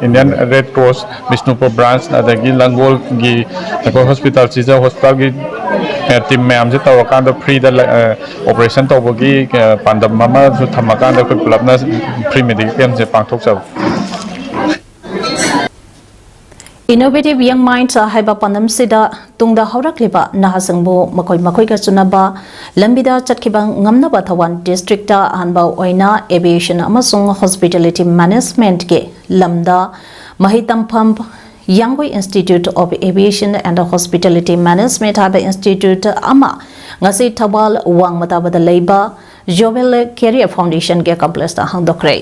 Indian red cross Bishnupur branch, ꯑꯗꯒꯤ ꯂꯥꯡꯒꯣꯜꯒꯤ ꯑꯩꯈꯣꯏ ꯍꯣꯁꯄꯤꯇꯥꯜ, ꯁꯤꯖ ꯍꯣꯁꯄꯤꯇꯥꯜꯒꯤ ꯇꯤꯝ ꯃꯌꯥꯝꯁꯦ ꯇꯧꯔꯀꯥꯟꯗ ꯐ꯭ꯔꯤꯗ ꯑꯣꯄꯔꯦꯁꯟ ꯇꯧꯕꯒꯤ ꯄꯥꯟꯗꯝ ꯑꯃꯁꯨ ꯊꯝꯃꯀꯥꯟꯗ ꯑꯩꯈꯣꯏ ꯄꯨꯂꯞꯅ ꯐ꯭ꯔꯤ ꯃꯦꯗꯤꯀꯦꯜ ꯀꯦꯝꯁꯦ ꯄꯥꯡꯊꯣꯛꯆꯕ꯫ Innovative Young Minds ꯍꯥꯏꯕ ꯄꯥꯟꯗꯝꯁꯤꯗ ꯇꯨꯡꯗ ꯍꯧꯔꯛꯂꯤꯕ ꯅꯍꯥꯁꯤꯡꯕꯨ ꯃꯈꯣꯏ ꯃꯈꯣꯏꯒ ꯆꯨꯅꯕ ꯂꯝꯕꯤꯗ ꯆꯠꯈꯤꯕ ꯉꯝꯅꯕ ꯊꯧꯕꯥꯜ ꯗꯤꯁꯇ꯭ꯔꯤꯛꯇ ꯑꯍꯥꯟꯕ ꯑꯣꯏꯅ aviation ꯑꯃꯁꯨꯡ hospitality managementꯀꯤ ꯂꯝꯗ ꯃꯍꯩ ꯇꯝꯐꯝ ꯌꯥꯡꯒꯣꯏ Institute of Aviation and Hospitality Management ꯍꯥꯏꯕ institute ꯑꯃ ꯉꯁꯤ ꯊꯧꯕꯥꯜ ꯋꯥꯡꯃ ꯇꯥꯕꯗ ꯂꯩꯕ Jewel Career Foundationꯒꯤ complexꯇ ꯍꯥꯡꯗꯣꯛꯈ꯭ꯔꯦ꯫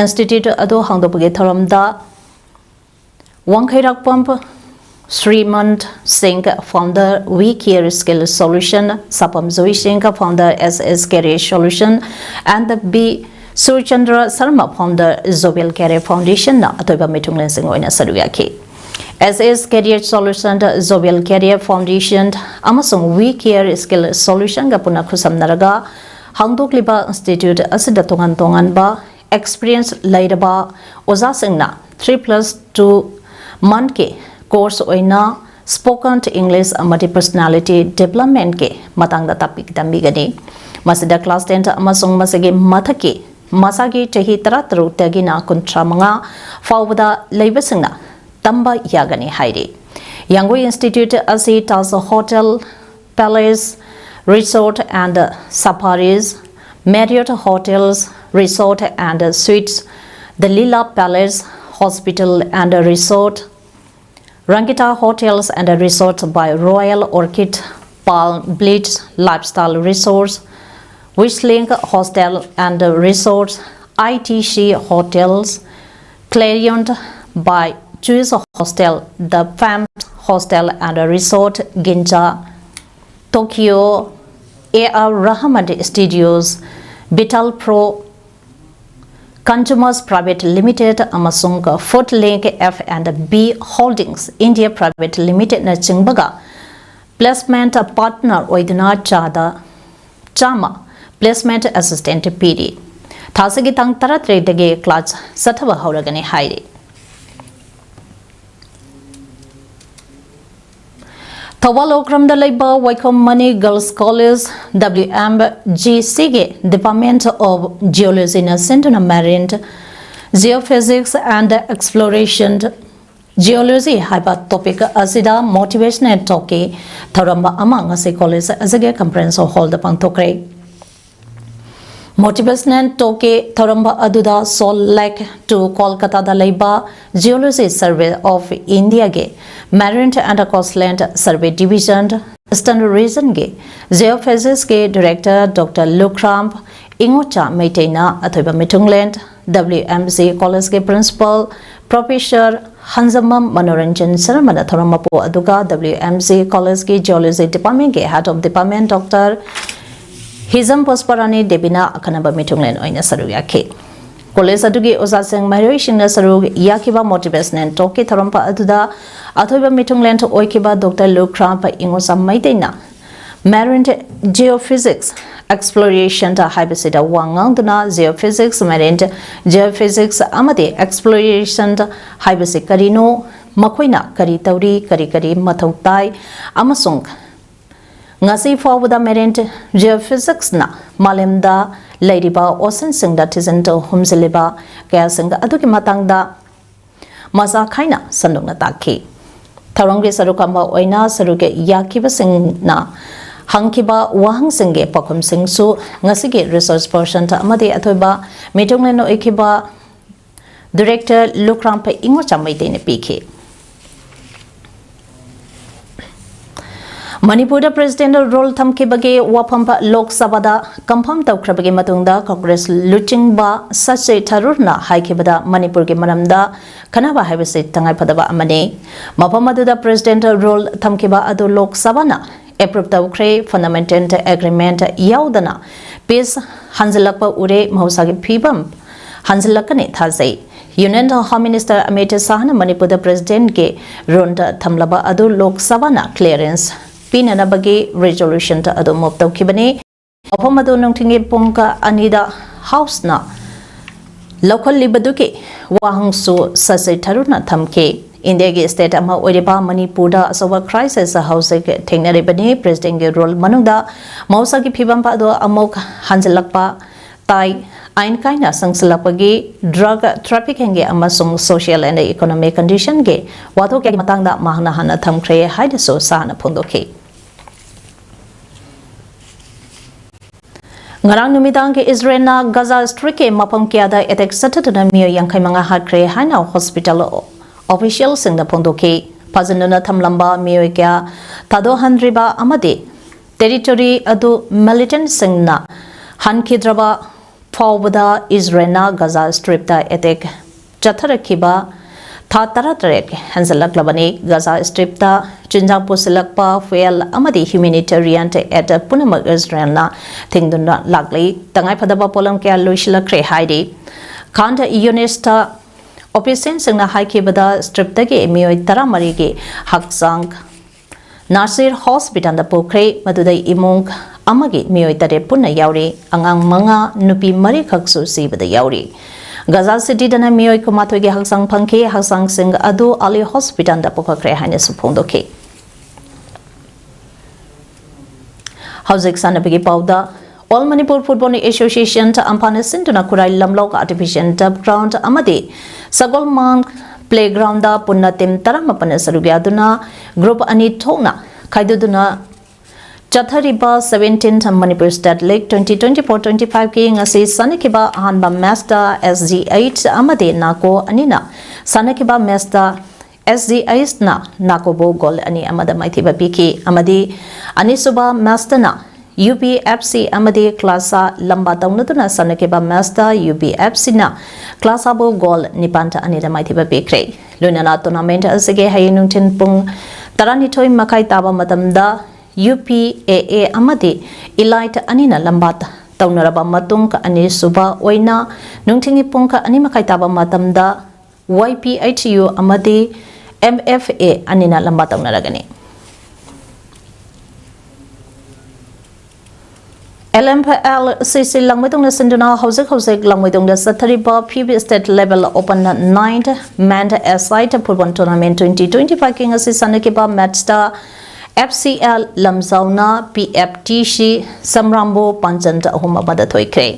Institute ꯑꯗꯨ ꯍꯥꯡꯗꯣꯛꯄꯒꯤ ꯊꯧꯔꯝꯗ ꯋꯥꯡꯈꯩꯔꯥꯛꯄꯝ ꯁ꯭ꯔꯤꯃꯟ ꯁꯤꯡ, founder We Care Skill Solution, ꯁꯥꯄꯝ ꯖꯣꯏ ꯁꯤꯡ, founder S S Career Solution, and B Surchandra Sharma, founder Jewel Career Foundationꯅ ꯑꯇꯣꯏꯕ ꯃꯤꯊꯨꯡꯂꯦꯟꯁꯤꯡ ꯑꯣꯏꯅ ꯁꯔꯨꯛ ꯌꯥꯈꯤ꯫ S S Career Solution, Jewel Career Foundation ꯑꯃꯁꯨꯡ We Care Skill Solutionꯒ ꯄꯨꯟꯅ ꯈꯨꯠꯁꯝꯅꯔꯒ ꯍꯥꯡꯗꯣꯛꯂꯤꯕ institute ꯑꯁꯤꯗ ꯇꯣꯉꯥꯟ ꯇꯣꯉꯥꯟꯕ experience ꯂꯩꯔꯕ ꯑꯣꯖꯥꯁꯤꯡꯅ three plus two monthꯀꯤ course ꯑꯣꯏꯅ spoken English ꯑꯃꯗꯤ personality developmentꯀꯤ ꯃꯇꯥꯡꯗ ꯇꯥꯛꯄꯤ ꯇꯝꯕꯤꯒꯅꯤ꯫ ꯃꯁꯤꯗ class ten ꯑꯃꯁꯨꯡ ꯃꯁꯤꯒꯤ ꯃꯊꯛꯀꯤ ꯃꯁꯥꯒꯤ ꯆꯍꯤ ꯇꯔꯥꯇꯔꯨꯛꯇꯒꯤꯅ ꯀꯨꯟꯊ꯭ꯔꯥ ꯃꯉꯥ ꯐꯥꯎꯕꯗ ꯂꯩꯕꯁꯤꯡꯅ ꯇꯝꯕ ꯌꯥꯒꯅꯤ ꯍꯥꯏꯔꯤ꯫ ꯌꯥꯡꯒꯣꯏ Institute ꯑꯁꯤ Taj Hotel, Palace, Resort and Safaris, Marriott Hotels, Resort and Suites, The Leela Palace, Hospital and Resort, Rangita Hotels and Resort by Royal Orchid, Palm Beach Lifestyle Resorts, Whistling Hostel and Resorts, I T C Hotels, Clarion by Choice Hostel, The Palm Hostel and Resort, Ginza, Tokyo, A R Rahman Studios, Vital Pro, Consumer Private Limited ꯑꯃꯁꯨꯡ Food Link F and B Holdings India Private Limitedꯅ ꯆꯤꯡꯕꯒ placement partner ꯑꯣꯏꯗꯨꯅ ꯆꯥꯗ ꯆꯥꯝꯃ placement assistance ꯄꯤꯔꯤ꯫ ꯊꯥꯁꯤꯒꯤ ꯇꯥꯡ ꯇꯔꯥꯇꯔꯦꯠꯇꯒꯤ class ꯆꯠꯊꯕ ꯍꯧꯔꯒꯅꯤ ꯍꯥꯏꯔꯤ꯫ ꯊꯧꯕꯥꯜ ꯑꯣꯀ꯭ꯔꯝꯗ ꯂꯩꯕ Waikhom Mani Girls College W M G Cꯒꯤ Department of Geologyꯅ ꯁꯤꯟꯗꯨꯅ Marine Geophysics and Exploration Geology ꯍꯥꯏꯕ topic ꯑꯁꯤꯗ motivational talkꯀꯤ ꯊꯧꯔꯝ ꯑꯃ ꯉꯁꯤ college ꯑꯁꯤꯒꯤ conference hallꯗ ꯄꯥꯡꯊꯣꯛꯈ꯭ꯔꯦ꯫ Motivational talkꯀꯤ ꯊꯧꯔꯝ ꯑꯗꯨꯗ Salt Lake to ꯀꯣꯜꯀꯇꯥꯗ ꯂꯩꯕ Geology Survey of Indiaꯒꯤ Marine and Coastland Survey Division Eastern Regionꯒꯤ Geophysicsꯀꯤ Director Doctor ꯂꯨꯈ꯭ꯔꯥꯝ ꯏꯉꯣꯆꯥ ꯃꯩꯇꯩꯅ ꯑꯊꯣꯏꯕ ꯃꯤꯊꯨꯡꯂꯦꯟ W M G Collegeꯀꯤ Principal Professor ꯍꯟꯖꯃꯝ Manoranjan ꯁꯔꯃꯅ ꯊꯧꯔꯝ ꯃꯄꯨ ꯑꯗꯨꯒ W M G Collegeꯀꯤ Geology Departmentꯀꯤ Head of Department Doctor ꯍꯤꯖꯝ ꯄꯨꯁꯄꯔꯥꯅꯤ ꯗꯦꯕꯤꯅ ꯑꯈꯟꯅꯕ ꯃꯤꯊꯨꯡꯂꯦꯟ ꯑꯣꯏꯅ ꯁꯔꯨꯛ ꯌꯥꯈꯤ꯫ College ꯑꯗꯨꯒꯤ ꯑꯣꯖꯥꯁꯤꯡ, ꯃꯍꯩꯔꯣꯏꯁꯤꯡꯅ ꯁꯔꯨꯛ ꯌꯥꯈꯤꯕ motivational talkꯀꯤ ꯊꯧꯔꯝ ꯑꯗꯨꯗ ꯑꯊꯣꯏꯕ ꯃꯤꯊꯨꯡꯂꯦꯟ ꯑꯣꯏꯈꯤꯕ Doctor ꯂꯨꯈ꯭ꯔꯥꯝ ꯏꯉꯣꯆꯥ ꯃꯩꯇꯩꯅ Marine Geophysics Exploration ꯍꯥꯏꯕꯁꯤꯗ ꯋꯥ ꯉꯥꯡꯗꯨꯅ Geophysics, Marine Geophysics ꯑꯃꯗꯤ Exploration ꯍꯥꯏꯕꯁꯤ ꯀꯔꯤꯅꯣ, ꯃꯈꯣꯏꯅ ꯀꯔꯤ ꯇꯧꯔꯤ, ꯀꯔꯤ ꯀꯔꯤ ꯃꯊꯧ ꯇꯥꯏ ꯑꯃꯁꯨꯡ ꯉꯁꯤ ꯐꯥꯎꯕꯗ Marine Geophysicsꯅ ꯃꯥꯂꯦꯝꯗ ꯂꯩꯔꯤꯕ oceanꯁꯤꯡꯗ ꯊꯤꯖꯤꯟ ꯍꯨꯝꯖꯤꯜꯂꯤꯕ ꯀꯌꯥꯁꯤꯡ ꯑꯗꯨꯒꯤ ꯃꯇꯥꯡꯗ ꯃꯆꯥ ꯈꯥꯏꯅ ꯁꯟꯗꯣꯛꯅ ꯇꯥꯛꯈꯤ꯫ ꯊꯧꯔꯝꯒꯤ ꯁꯔꯨꯛ ꯑꯃ ꯑꯣꯏꯅ ꯁꯔꯨꯛ ꯌꯥꯈꯤꯕꯁꯤꯡꯅ ꯍꯪꯈꯤꯕ ꯋꯥꯍꯪꯁꯤꯡꯒꯤ ꯄꯥꯎꯈꯨꯝꯁꯤꯡꯁꯨ ꯉꯁꯤꯒꯤ resource person ꯑꯃꯗꯤ ꯑꯊꯣꯏꯕ ꯃꯤꯊꯨꯡꯂꯦꯟ ꯑꯣꯏꯈꯤꯕ Director ꯂꯨꯈ꯭ꯔꯥꯝ ꯏꯉꯣꯆꯥ ꯃꯩꯇꯩꯅ ꯄꯤꯈꯤ꯫ ꯃꯅꯤꯄꯨꯔꯗ Presidential Rule ꯊꯝꯈꯤꯕꯒꯤ ꯋꯥꯐꯝ Lok Sabhaꯗ confirm ꯇꯧꯈ꯭ꯔꯕꯒꯤ ꯃꯇꯨꯡꯗ Congress ꯂꯨꯆꯤꯡꯕ ꯁꯁꯤ ꯊꯔꯨꯔꯅ ꯍꯥꯏꯈꯤꯕꯗ ꯃꯅꯤꯄꯨꯔꯒꯤ ꯃꯔꯝꯗ ꯈꯟꯅꯕ ꯍꯥꯏꯕꯁꯤ ꯇꯉꯥꯏꯐꯗꯕ ꯑꯃꯅꯤ꯫ ꯃꯐꯝ ꯑꯗꯨꯗ Presidential Rule ꯊꯝꯈꯤꯕ ꯑꯗꯨ Lok Sabhaꯅ approve ꯇꯧꯈ꯭ꯔꯦ꯫ Fundamental Agreement ꯌꯥꯎꯗꯅ peace ꯍꯟꯖꯤꯜꯂꯛꯄ ꯎꯔꯦ꯫ ꯃꯍꯧꯁꯥꯒꯤ ꯐꯤꯕꯝ ꯍꯟꯖꯤꯜꯂꯛꯀꯅꯤ ꯊꯥꯖꯩ꯫ Union Home Minister Amit Shahꯅ ꯃꯅꯤꯄꯨꯔꯗ Presidentꯀꯤ ꯔꯨꯜꯗ ꯊꯝꯂꯕ ꯑꯗꯨ Lok Sabhaꯅ clearance ꯄꯤꯅꯅꯕꯒꯤ resolutionꯗ ꯑꯗꯨ move ꯇꯧꯈꯤꯕꯅꯤ꯫ ꯋꯥꯐꯝ ꯑꯗꯨ ꯅꯨꯡꯊꯤꯜꯒꯤ ꯄꯨꯡ ꯑꯅꯤꯗ Houseꯅ ꯂꯧꯈꯠꯂꯤꯕꯗꯨꯒꯤ ꯋꯥꯍꯪꯁꯨ ꯁꯁꯤ ꯊꯔꯨꯔꯅ ꯊꯝꯈꯤ꯫ ꯏꯟꯗꯤꯌꯥꯒꯤ state ꯑꯃ ꯑꯣꯏꯔꯤꯕ ꯃꯅꯤꯄꯨꯔꯗ ꯑꯆꯧꯕ crisis ꯍꯧꯖꯤꯛ ꯊꯦꯡꯅꯔꯤꯕꯅꯤ꯫ Presidentꯀꯤ ꯔꯨꯜ ꯃꯅꯨꯡꯗ ꯃꯍꯧꯁꯥꯒꯤ ꯐꯤꯕꯝ ꯑꯗꯨ ꯑꯃꯨꯛ ꯍꯟꯖꯤꯜꯂꯛꯄ ꯇꯥꯏ꯫ ꯑꯥꯏꯟ ꯀꯥꯏꯅ ꯆꯪꯁꯤꯜꯂꯛꯄꯒꯤ, drug traffickingꯒꯤ ꯑꯃꯁꯨꯡ social and economic conditionꯒꯤ ꯋꯥꯊꯣꯛ ꯀꯌꯥꯒꯤ ꯃꯇꯥꯡꯗ ꯃꯍꯥꯛꯅ ꯍꯥꯟꯅ ꯊꯝꯈ꯭ꯔꯦ ꯍꯥꯏꯅꯁꯨ ꯁꯥꯍꯅ ꯐꯣꯡꯗꯣꯛꯈꯤ꯫ ꯉꯔꯥꯡ ꯅꯨꯃꯤꯗꯥꯡꯒꯤ ꯏꯖꯔꯦꯜꯅ ꯒꯥꯖꯥ ꯁ꯭ꯇ꯭ꯔꯤꯞꯀꯤ ꯃꯐꯝ ꯀꯌꯥꯗ attack ꯆꯠꯊꯗꯨꯅ ꯃꯤꯑꯣꯏ ꯌꯥꯡꯈꯩ ꯃꯉꯥ ꯍꯥꯠꯈ꯭ꯔꯦ ꯍꯥꯏꯅ hospital officialꯁꯤꯡꯅ ꯐꯣꯡꯗꯣꯛꯈꯤ꯫ ꯐꯥꯖꯤꯟꯗꯨꯅ ꯊꯝꯂꯝꯕ ꯃꯤꯑꯣꯏ ꯀꯌꯥ ꯊꯥꯗꯣꯛꯍꯟꯗ꯭ꯔꯤꯕ ꯑꯃꯗꯤ territory ꯑꯗꯨ militantꯁꯤꯡꯅ ꯍꯟꯈꯤꯗ꯭ꯔꯕ ꯐꯥꯎꯕꯗ ꯏꯖꯔꯦꯜꯅ ꯒꯥꯖꯥ ꯁ꯭ꯇ꯭ꯔꯤꯞꯇ attack ꯆꯠꯊꯔꯛꯈꯤꯕ ꯊꯥ ꯇꯔꯥꯇꯔꯦꯠ ꯍꯦꯟꯖꯜꯂꯛꯂꯕꯅꯤ꯫ ꯒꯥꯖꯥ ꯁ꯭ꯇ꯭ꯔꯤꯞꯇ ꯆꯤꯟꯖꯥꯛ ꯄꯨꯁꯤꯜꯂꯛꯄ, fuel ꯑꯃꯗꯤ humanitarian aid ꯄꯨꯝꯅꯃꯛ ꯏꯖꯔꯦꯜꯅ ꯊꯤꯡꯗꯨꯅ ꯂꯥꯛꯂꯤ꯫ ꯇꯉꯥꯏꯐꯗꯕ ꯄꯣꯠꯂꯝ ꯀꯌꯥ ꯂꯣꯏꯁꯤꯜꯂꯛꯈ꯭ꯔꯦ ꯍꯥꯏꯔꯤ꯫ ꯈꯥꯟ ꯌꯨꯅꯤꯁꯇ officialꯁꯤꯡꯅ ꯍꯥꯏꯈꯤꯕꯗ, ꯁ꯭ꯇ꯭ꯔꯤꯞꯇꯒꯤ ꯃꯤꯑꯣꯏ ꯇꯔꯥꯃꯔꯤꯒꯤ ꯍꯛꯆꯥꯡ ꯅꯥꯁꯤꯔ hospitalꯗ ꯄꯨꯈ꯭ꯔꯦ, ꯃꯗꯨꯗ ꯏꯃꯨꯡ ꯑꯃꯒꯤ ꯃꯤꯑꯣꯏ ꯇꯔꯦꯠ ꯄꯨꯟꯅ ꯌꯥꯎꯔꯤ꯫ ꯑꯉꯥꯡ ꯃꯉꯥ, ꯅꯨꯄꯤ ꯃꯔꯤꯈꯛꯁꯨ ꯁꯤꯕꯗ ꯌꯥꯎꯔꯤ꯫ ꯒꯥꯖꯥ ꯁꯤꯇꯤꯗꯅ ꯃꯤꯑꯣꯏ ꯀꯨꯟꯃꯥꯊꯣꯏꯒꯤ ꯍꯛꯆꯥꯡ ꯐꯪꯈꯤ꯫ ꯍꯛꯆꯥꯡꯁꯤꯡ ꯑꯗꯨ ꯑꯂꯤ hospitalꯗ ꯄꯨꯈꯠꯈ꯭ꯔꯦ ꯍꯥꯏꯅꯁꯨ ꯐꯣꯡꯗꯣꯛꯈꯤ꯫ ꯍꯧꯖꯤꯛ ꯁꯥꯟꯅꯕꯒꯤ ꯄꯥꯎꯗ, All Manipur Football Association ꯑꯝꯐꯥꯅ ꯁꯤꯟꯗꯨꯅ ꯈꯨꯔꯥꯏ ꯂꯝꯂꯧ Artificial Turf Ground ꯑꯃꯗꯤ ꯁꯒꯣꯜꯃꯥꯡ Playgroundꯗ ꯄꯨꯟꯅ team ꯇꯔꯥꯃꯥꯄꯟꯅ ꯁꯔꯨꯛ ꯌꯥꯗꯨꯅ group ꯑꯅꯤ ꯊꯣꯛꯅ ꯈꯥꯏꯗꯣꯛꯇꯨꯅ ꯆꯠꯊꯔꯤꯕ seventeenth Manipur State League twenty twenty-four twenty-fiveꯀꯤ ꯉꯁꯤ ꯁꯥꯟꯅꯈꯤꯕ ꯑꯍꯥꯟꯕ matchꯇ S G eight ꯑꯃꯗꯤ ꯅꯥꯀꯣ ꯑꯅꯤꯅ ꯁꯥꯟꯅꯈꯤꯕ matchꯇ S G eightꯅ ꯅꯥꯀꯣꯕꯨ goal ꯑꯅꯤ ꯑꯃꯗ ꯃꯥꯏꯊꯤꯕ ꯄꯤꯈꯤ ꯑꯃꯗꯤ ꯑꯅꯤꯁꯨꯕ matchꯇꯅ U P F C ꯑꯃꯗꯤ ꯀ꯭ꯂꯥꯁꯥ ꯂꯝꯕꯥ ꯇꯧꯅꯗꯨꯅ ꯁꯥꯟꯅꯈꯤꯕ matchꯇ U P F Cꯅ ꯀ꯭ꯂꯥꯁꯥꯕꯨ goal ꯅꯤꯄꯥꯟꯗ ꯑꯅꯤꯗ ꯃꯥꯏꯊꯤꯕ ꯄꯤꯈ꯭ꯔꯦ꯫ ꯂꯣꯏꯅꯅ tournament ꯑꯁꯤꯒꯤ ꯍꯌꯦꯡ ꯅꯨꯡꯊꯤꯜ ꯄꯨꯡ ꯇꯔꯥꯅꯤꯊꯣꯏ ꯃꯈꯥꯏ ꯇꯥꯕ ꯃꯇꯝꯗ U P A A ꯑꯃꯗꯤ Elite ꯑꯅꯤꯅ ꯂꯝꯕꯥ ꯇꯧꯅꯔꯕ ꯃꯇꯨꯡ, ꯑꯅꯤꯁꯨꯕ ꯑꯣꯏꯅ ꯅꯨꯡꯊꯤꯜꯒꯤ ꯄꯨꯡ ꯑꯅꯤ ꯃꯈꯥꯏ ꯇꯥꯕ ꯃꯇꯝꯗ Y P H U ꯑꯃꯗꯤ M F A ꯑꯅꯤꯅ ꯂꯝꯕꯥ ꯇꯧꯅꯔꯒꯅꯤ꯫ L M F L C C ꯂꯥꯡꯃꯩꯗꯣꯡꯅ ꯁꯤꯟꯗꯨꯅ ꯍꯧꯖꯤꯛ ꯍꯧꯖꯤꯛ ꯂꯥꯡꯃꯩꯗꯣꯡꯗ ꯆꯠꯊꯔꯤꯕ P B State Level Open Ninth Men's A-side Football Tournament twenty twenty-five ꯀꯤ ꯉꯁꯤ ꯁꯥꯟꯅꯈꯤꯕ match ꯇ F C L ꯂꯝꯖꯥꯎꯅ P F T C ꯁꯝꯔꯥꯝꯕꯨ ꯄꯥꯟꯖꯟ ꯑꯍꯨꯝ ꯑꯃꯗ ꯊꯣꯏꯈ꯭ꯔꯦ꯫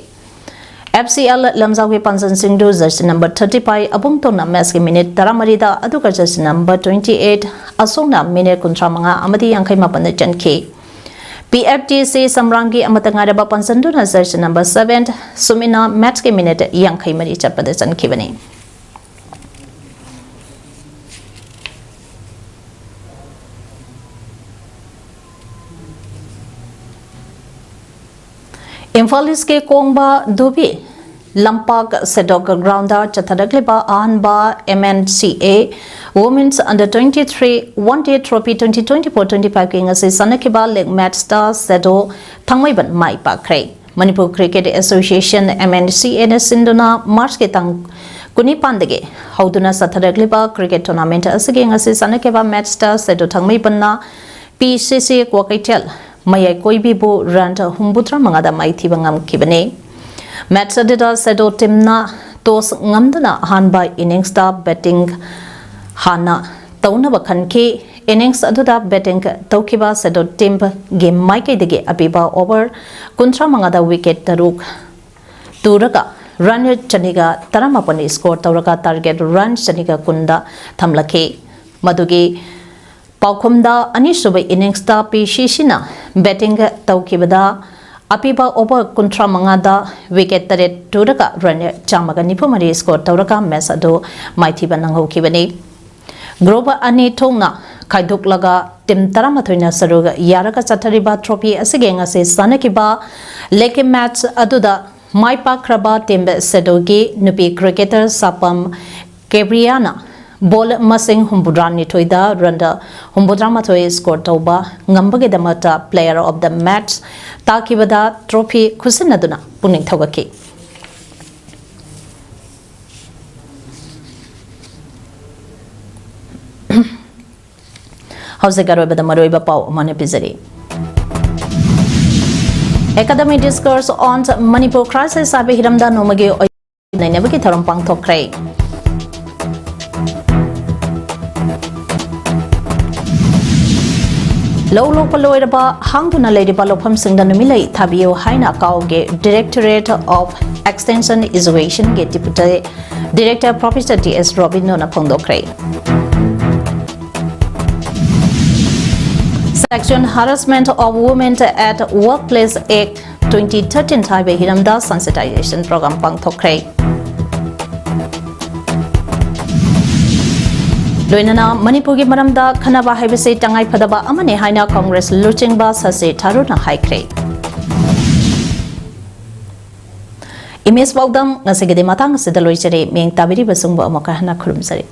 F C L ꯂꯝꯖꯥꯎꯒꯤ ꯄꯥꯟꯖꯟꯁꯤꯡꯗꯨ jersey number thirty-five ꯑꯕꯨꯡꯇꯣꯟꯅ match ꯀꯤ minute ꯇꯔꯥꯃꯔꯤꯗ, ꯑꯗꯨꯒ jersey number twenty-eight ꯑꯁꯣꯛꯅ minute ꯀꯨꯟꯊ꯭ꯔꯥ ꯃꯉꯥ ꯑꯃꯗꯤ ꯌꯥꯡꯈꯩ ꯃꯥꯄꯟꯗ ꯆꯟꯈꯤ꯫ P F T C ꯁꯝꯔꯥꯝꯒꯤ ꯑꯃꯠꯇ ꯉꯥꯏꯔꯕ ꯄꯥꯟꯖꯟꯗꯨꯅ jersey number seven ꯁꯨꯃꯤꯅ match ꯀꯤ minute ꯌꯥꯡꯈꯩ ꯃꯔꯤ ꯆꯠꯄꯗ ꯆꯟꯈꯤꯕꯅꯤ꯫ ꯏꯝꯐꯥꯜ ꯏꯁꯀꯤ ꯀꯣꯡꯕ ꯙꯨꯕꯤ ꯂꯝꯄꯥꯛ ꯁꯦꯗꯣꯛ ꯒ꯭ꯔꯥꯎꯟꯗ ꯆꯠꯊꯔꯛꯂꯤꯕ ꯑꯍꯥꯟꯕ M N C A Women's Under twenty-three One Day Trophy twenty twenty-four twenty-five ꯀꯤ ꯉꯁꯤ ꯁꯥꯟꯅꯈꯤꯕ league match ꯇ ꯁꯦꯗꯣ ꯊꯥꯡꯃꯩꯕꯟ ꯃꯥꯏ ꯄꯥꯛꯈ꯭ꯔꯦ꯫ Manipur Cricket Association, M N C A ꯅ ꯁꯤꯟꯗꯨꯅ March ꯀꯤ ꯇꯥꯡ ꯀꯨꯟꯅꯤꯄꯥꯟꯗꯒꯤ ꯍꯧꯗꯨꯅ ꯆꯠꯊꯔꯛꯂꯤꯕ cricket tournament ꯑꯁꯤꯒꯤ ꯉꯁꯤ ꯁꯥꯟꯅꯈꯤꯕ match ꯇ ꯁꯦꯗꯣ ꯊꯥꯡꯃꯩꯕꯟꯅ P C C ꯀ꯭ꯋꯥꯀꯩꯊꯦꯜ ꯃꯌꯥꯏ ꯀꯣꯏꯕꯤꯕꯨ run ꯍꯨꯝꯐꯨꯇꯔꯥ ꯃꯉꯥꯗ ꯃꯥꯏꯊꯤꯕ ꯉꯝꯈꯤꯕꯅꯤ꯫ Match ꯑꯗꯨꯗ ꯁꯦꯗꯣ team ꯅ toss ꯉꯝꯗꯨꯅ ꯑꯍꯥꯟꯕ innings ꯇ batting ꯍꯥꯟꯅ ꯇꯧꯅꯕ ꯈꯟꯈꯤ꯫ Innings ꯑꯗꯨꯗ batting ꯇꯧꯈꯤꯕ ꯁꯦꯗꯣ team ꯒꯤ ꯃꯥꯏꯀꯩꯗꯒꯤ ꯑꯄꯤꯕ over ꯀꯨꯟꯊ꯭ꯔꯥ ꯃꯉꯥꯗ wicket ꯇꯔꯨꯛ ꯇꯨꯔꯒ run ꯆꯅꯤꯒ ꯇꯔꯥꯃꯥꯄꯟ score ꯇꯧꯔꯒ target run ꯆꯅꯤꯒ ꯀꯨꯟꯗ ꯊꯝꯂꯛꯈꯤ꯫ ꯃꯗꯨꯒꯤ ꯄꯥꯎꯈꯨꯝꯗ ꯑꯅꯤꯁꯨꯕ innings ꯇ P C C ꯅ batting ꯇꯧꯈꯤꯕꯗ ꯑꯄꯤꯕ over ꯀꯨꯟꯊ꯭ꯔꯥ ꯃꯉꯥꯗ wicket ꯇꯔꯦꯠ ꯇꯨꯔꯒ run ꯆꯥꯝꯃꯒ ꯅꯤꯐꯨ ꯃꯔꯤ score ꯇꯧꯔꯒ match ꯑꯗꯨ ꯃꯥꯏꯊꯤꯕ ꯅꯪꯍꯧꯈꯤꯕꯅꯤ꯫ Group ꯑꯅꯤ ꯊꯣꯛꯅ ꯈꯥꯏꯗꯣꯛꯂꯒ team ꯇꯔꯥꯃꯥꯊꯣꯏꯅ ꯁꯔꯨꯛ ꯌꯥꯔꯒ ꯆꯠꯊꯔꯤꯕ trophy ꯑꯁꯤꯒꯤ ꯉꯁꯤ ꯁꯥꯟꯅꯈꯤꯕ league match ꯑꯗꯨꯗ ꯃꯥꯏ ꯄꯥꯛꯈ꯭ꯔꯕ team ꯁꯦꯗꯣꯒꯤ ꯅꯨꯄꯤ cricketer ꯁꯥꯄꯝ ꯀꯦꯕ꯭ꯔꯤꯌꯥꯅ ꯕꯣꯜ ꯃꯁꯤꯡ ꯍꯨꯝꯐꯨꯇꯔꯥꯅꯤꯊꯣꯏꯗ ꯔꯟꯗ ꯍꯨꯝꯐꯨꯇꯔꯥꯃꯥꯊꯣꯏ ꯁ꯭ꯀꯣꯔ ꯇꯧꯕ ꯉꯝꯕꯒꯤꯗꯃꯛꯇ Player of the Match ꯇꯥꯈꯤꯕꯗ ꯇ꯭ꯔꯣꯐꯤ ꯈꯨꯠꯁꯤꯟꯅꯗꯨꯅ ꯄꯨꯛꯅꯤꯡ ꯊꯧꯒꯠꯈꯤ꯫ ꯍꯧꯖꯤꯛ ꯑꯔꯣꯏꯕꯗ ꯃꯔꯨꯑꯣꯏꯕ ꯄꯥꯎ ꯑꯃꯅ ꯄꯤꯖꯔꯤ꯫ Academic Discourse on Manipur Crisis ꯍꯥꯏꯕ ꯍꯤꯔꯝꯗ ꯅꯣꯡꯃꯒꯤ ꯅꯩꯅꯕꯒꯤ ꯊꯧꯔꯝ ꯄꯥꯡꯊꯣꯛꯈ꯭ꯔꯦ꯫ ꯂꯧ ꯂꯣꯛꯄ ꯂꯣꯏꯔꯕ ꯍꯥꯡꯗꯨꯅ ꯂꯩꯔꯤꯕ ꯂꯧꯐꯝꯁꯤꯡꯗ ꯅꯨꯃꯤꯠꯂꯩ ꯊꯥꯕꯤꯌꯨ ꯍꯥꯏꯅ ꯀꯥꯎꯒꯤ Directorate of Extension Educationꯒꯤ Deputy Director Professor T S Robinoꯅ ꯐꯣꯡꯗꯣꯛꯈ꯭ꯔꯦ꯫ Sexual Harassment of Women at Workplace Act twenty thirteen ꯍꯥꯏꯕ ꯍꯤꯔꯝꯗ sensitization program ꯄꯥꯡꯊꯣꯛꯈ꯭ꯔꯦ꯫ ꯂꯣꯏꯅꯅ ꯃꯅꯤꯄꯨꯔꯒꯤ ꯃꯔꯝꯗ ꯈꯟꯅꯕ ꯍꯥꯏꯕꯁꯤ ꯇꯉꯥꯏꯐꯗꯕ ꯑꯃꯅꯤ ꯍꯥꯏꯅ ꯀꯪꯒ꯭ꯔꯦꯁ ꯂꯨꯆꯤꯡꯕ ꯁꯁꯤ ꯊꯔꯨꯔꯅ ꯍꯥꯏꯈ꯭ꯔꯦ꯫ ꯏꯃꯦꯖ ꯄꯥꯎꯗꯝ ꯉꯁꯤꯒꯤꯗꯤ ꯃꯇꯥꯡ ꯑꯁꯤꯗ ꯂꯣꯏꯖꯔꯦ꯫ ꯃꯤꯠꯌꯦꯡ ꯇꯥꯕꯤꯔꯤꯕ ꯁꯣꯝꯕꯨ ꯑꯃꯨꯛꯀ ꯍꯟꯅ ꯈꯨꯔꯨꯝꯖꯔꯤ꯫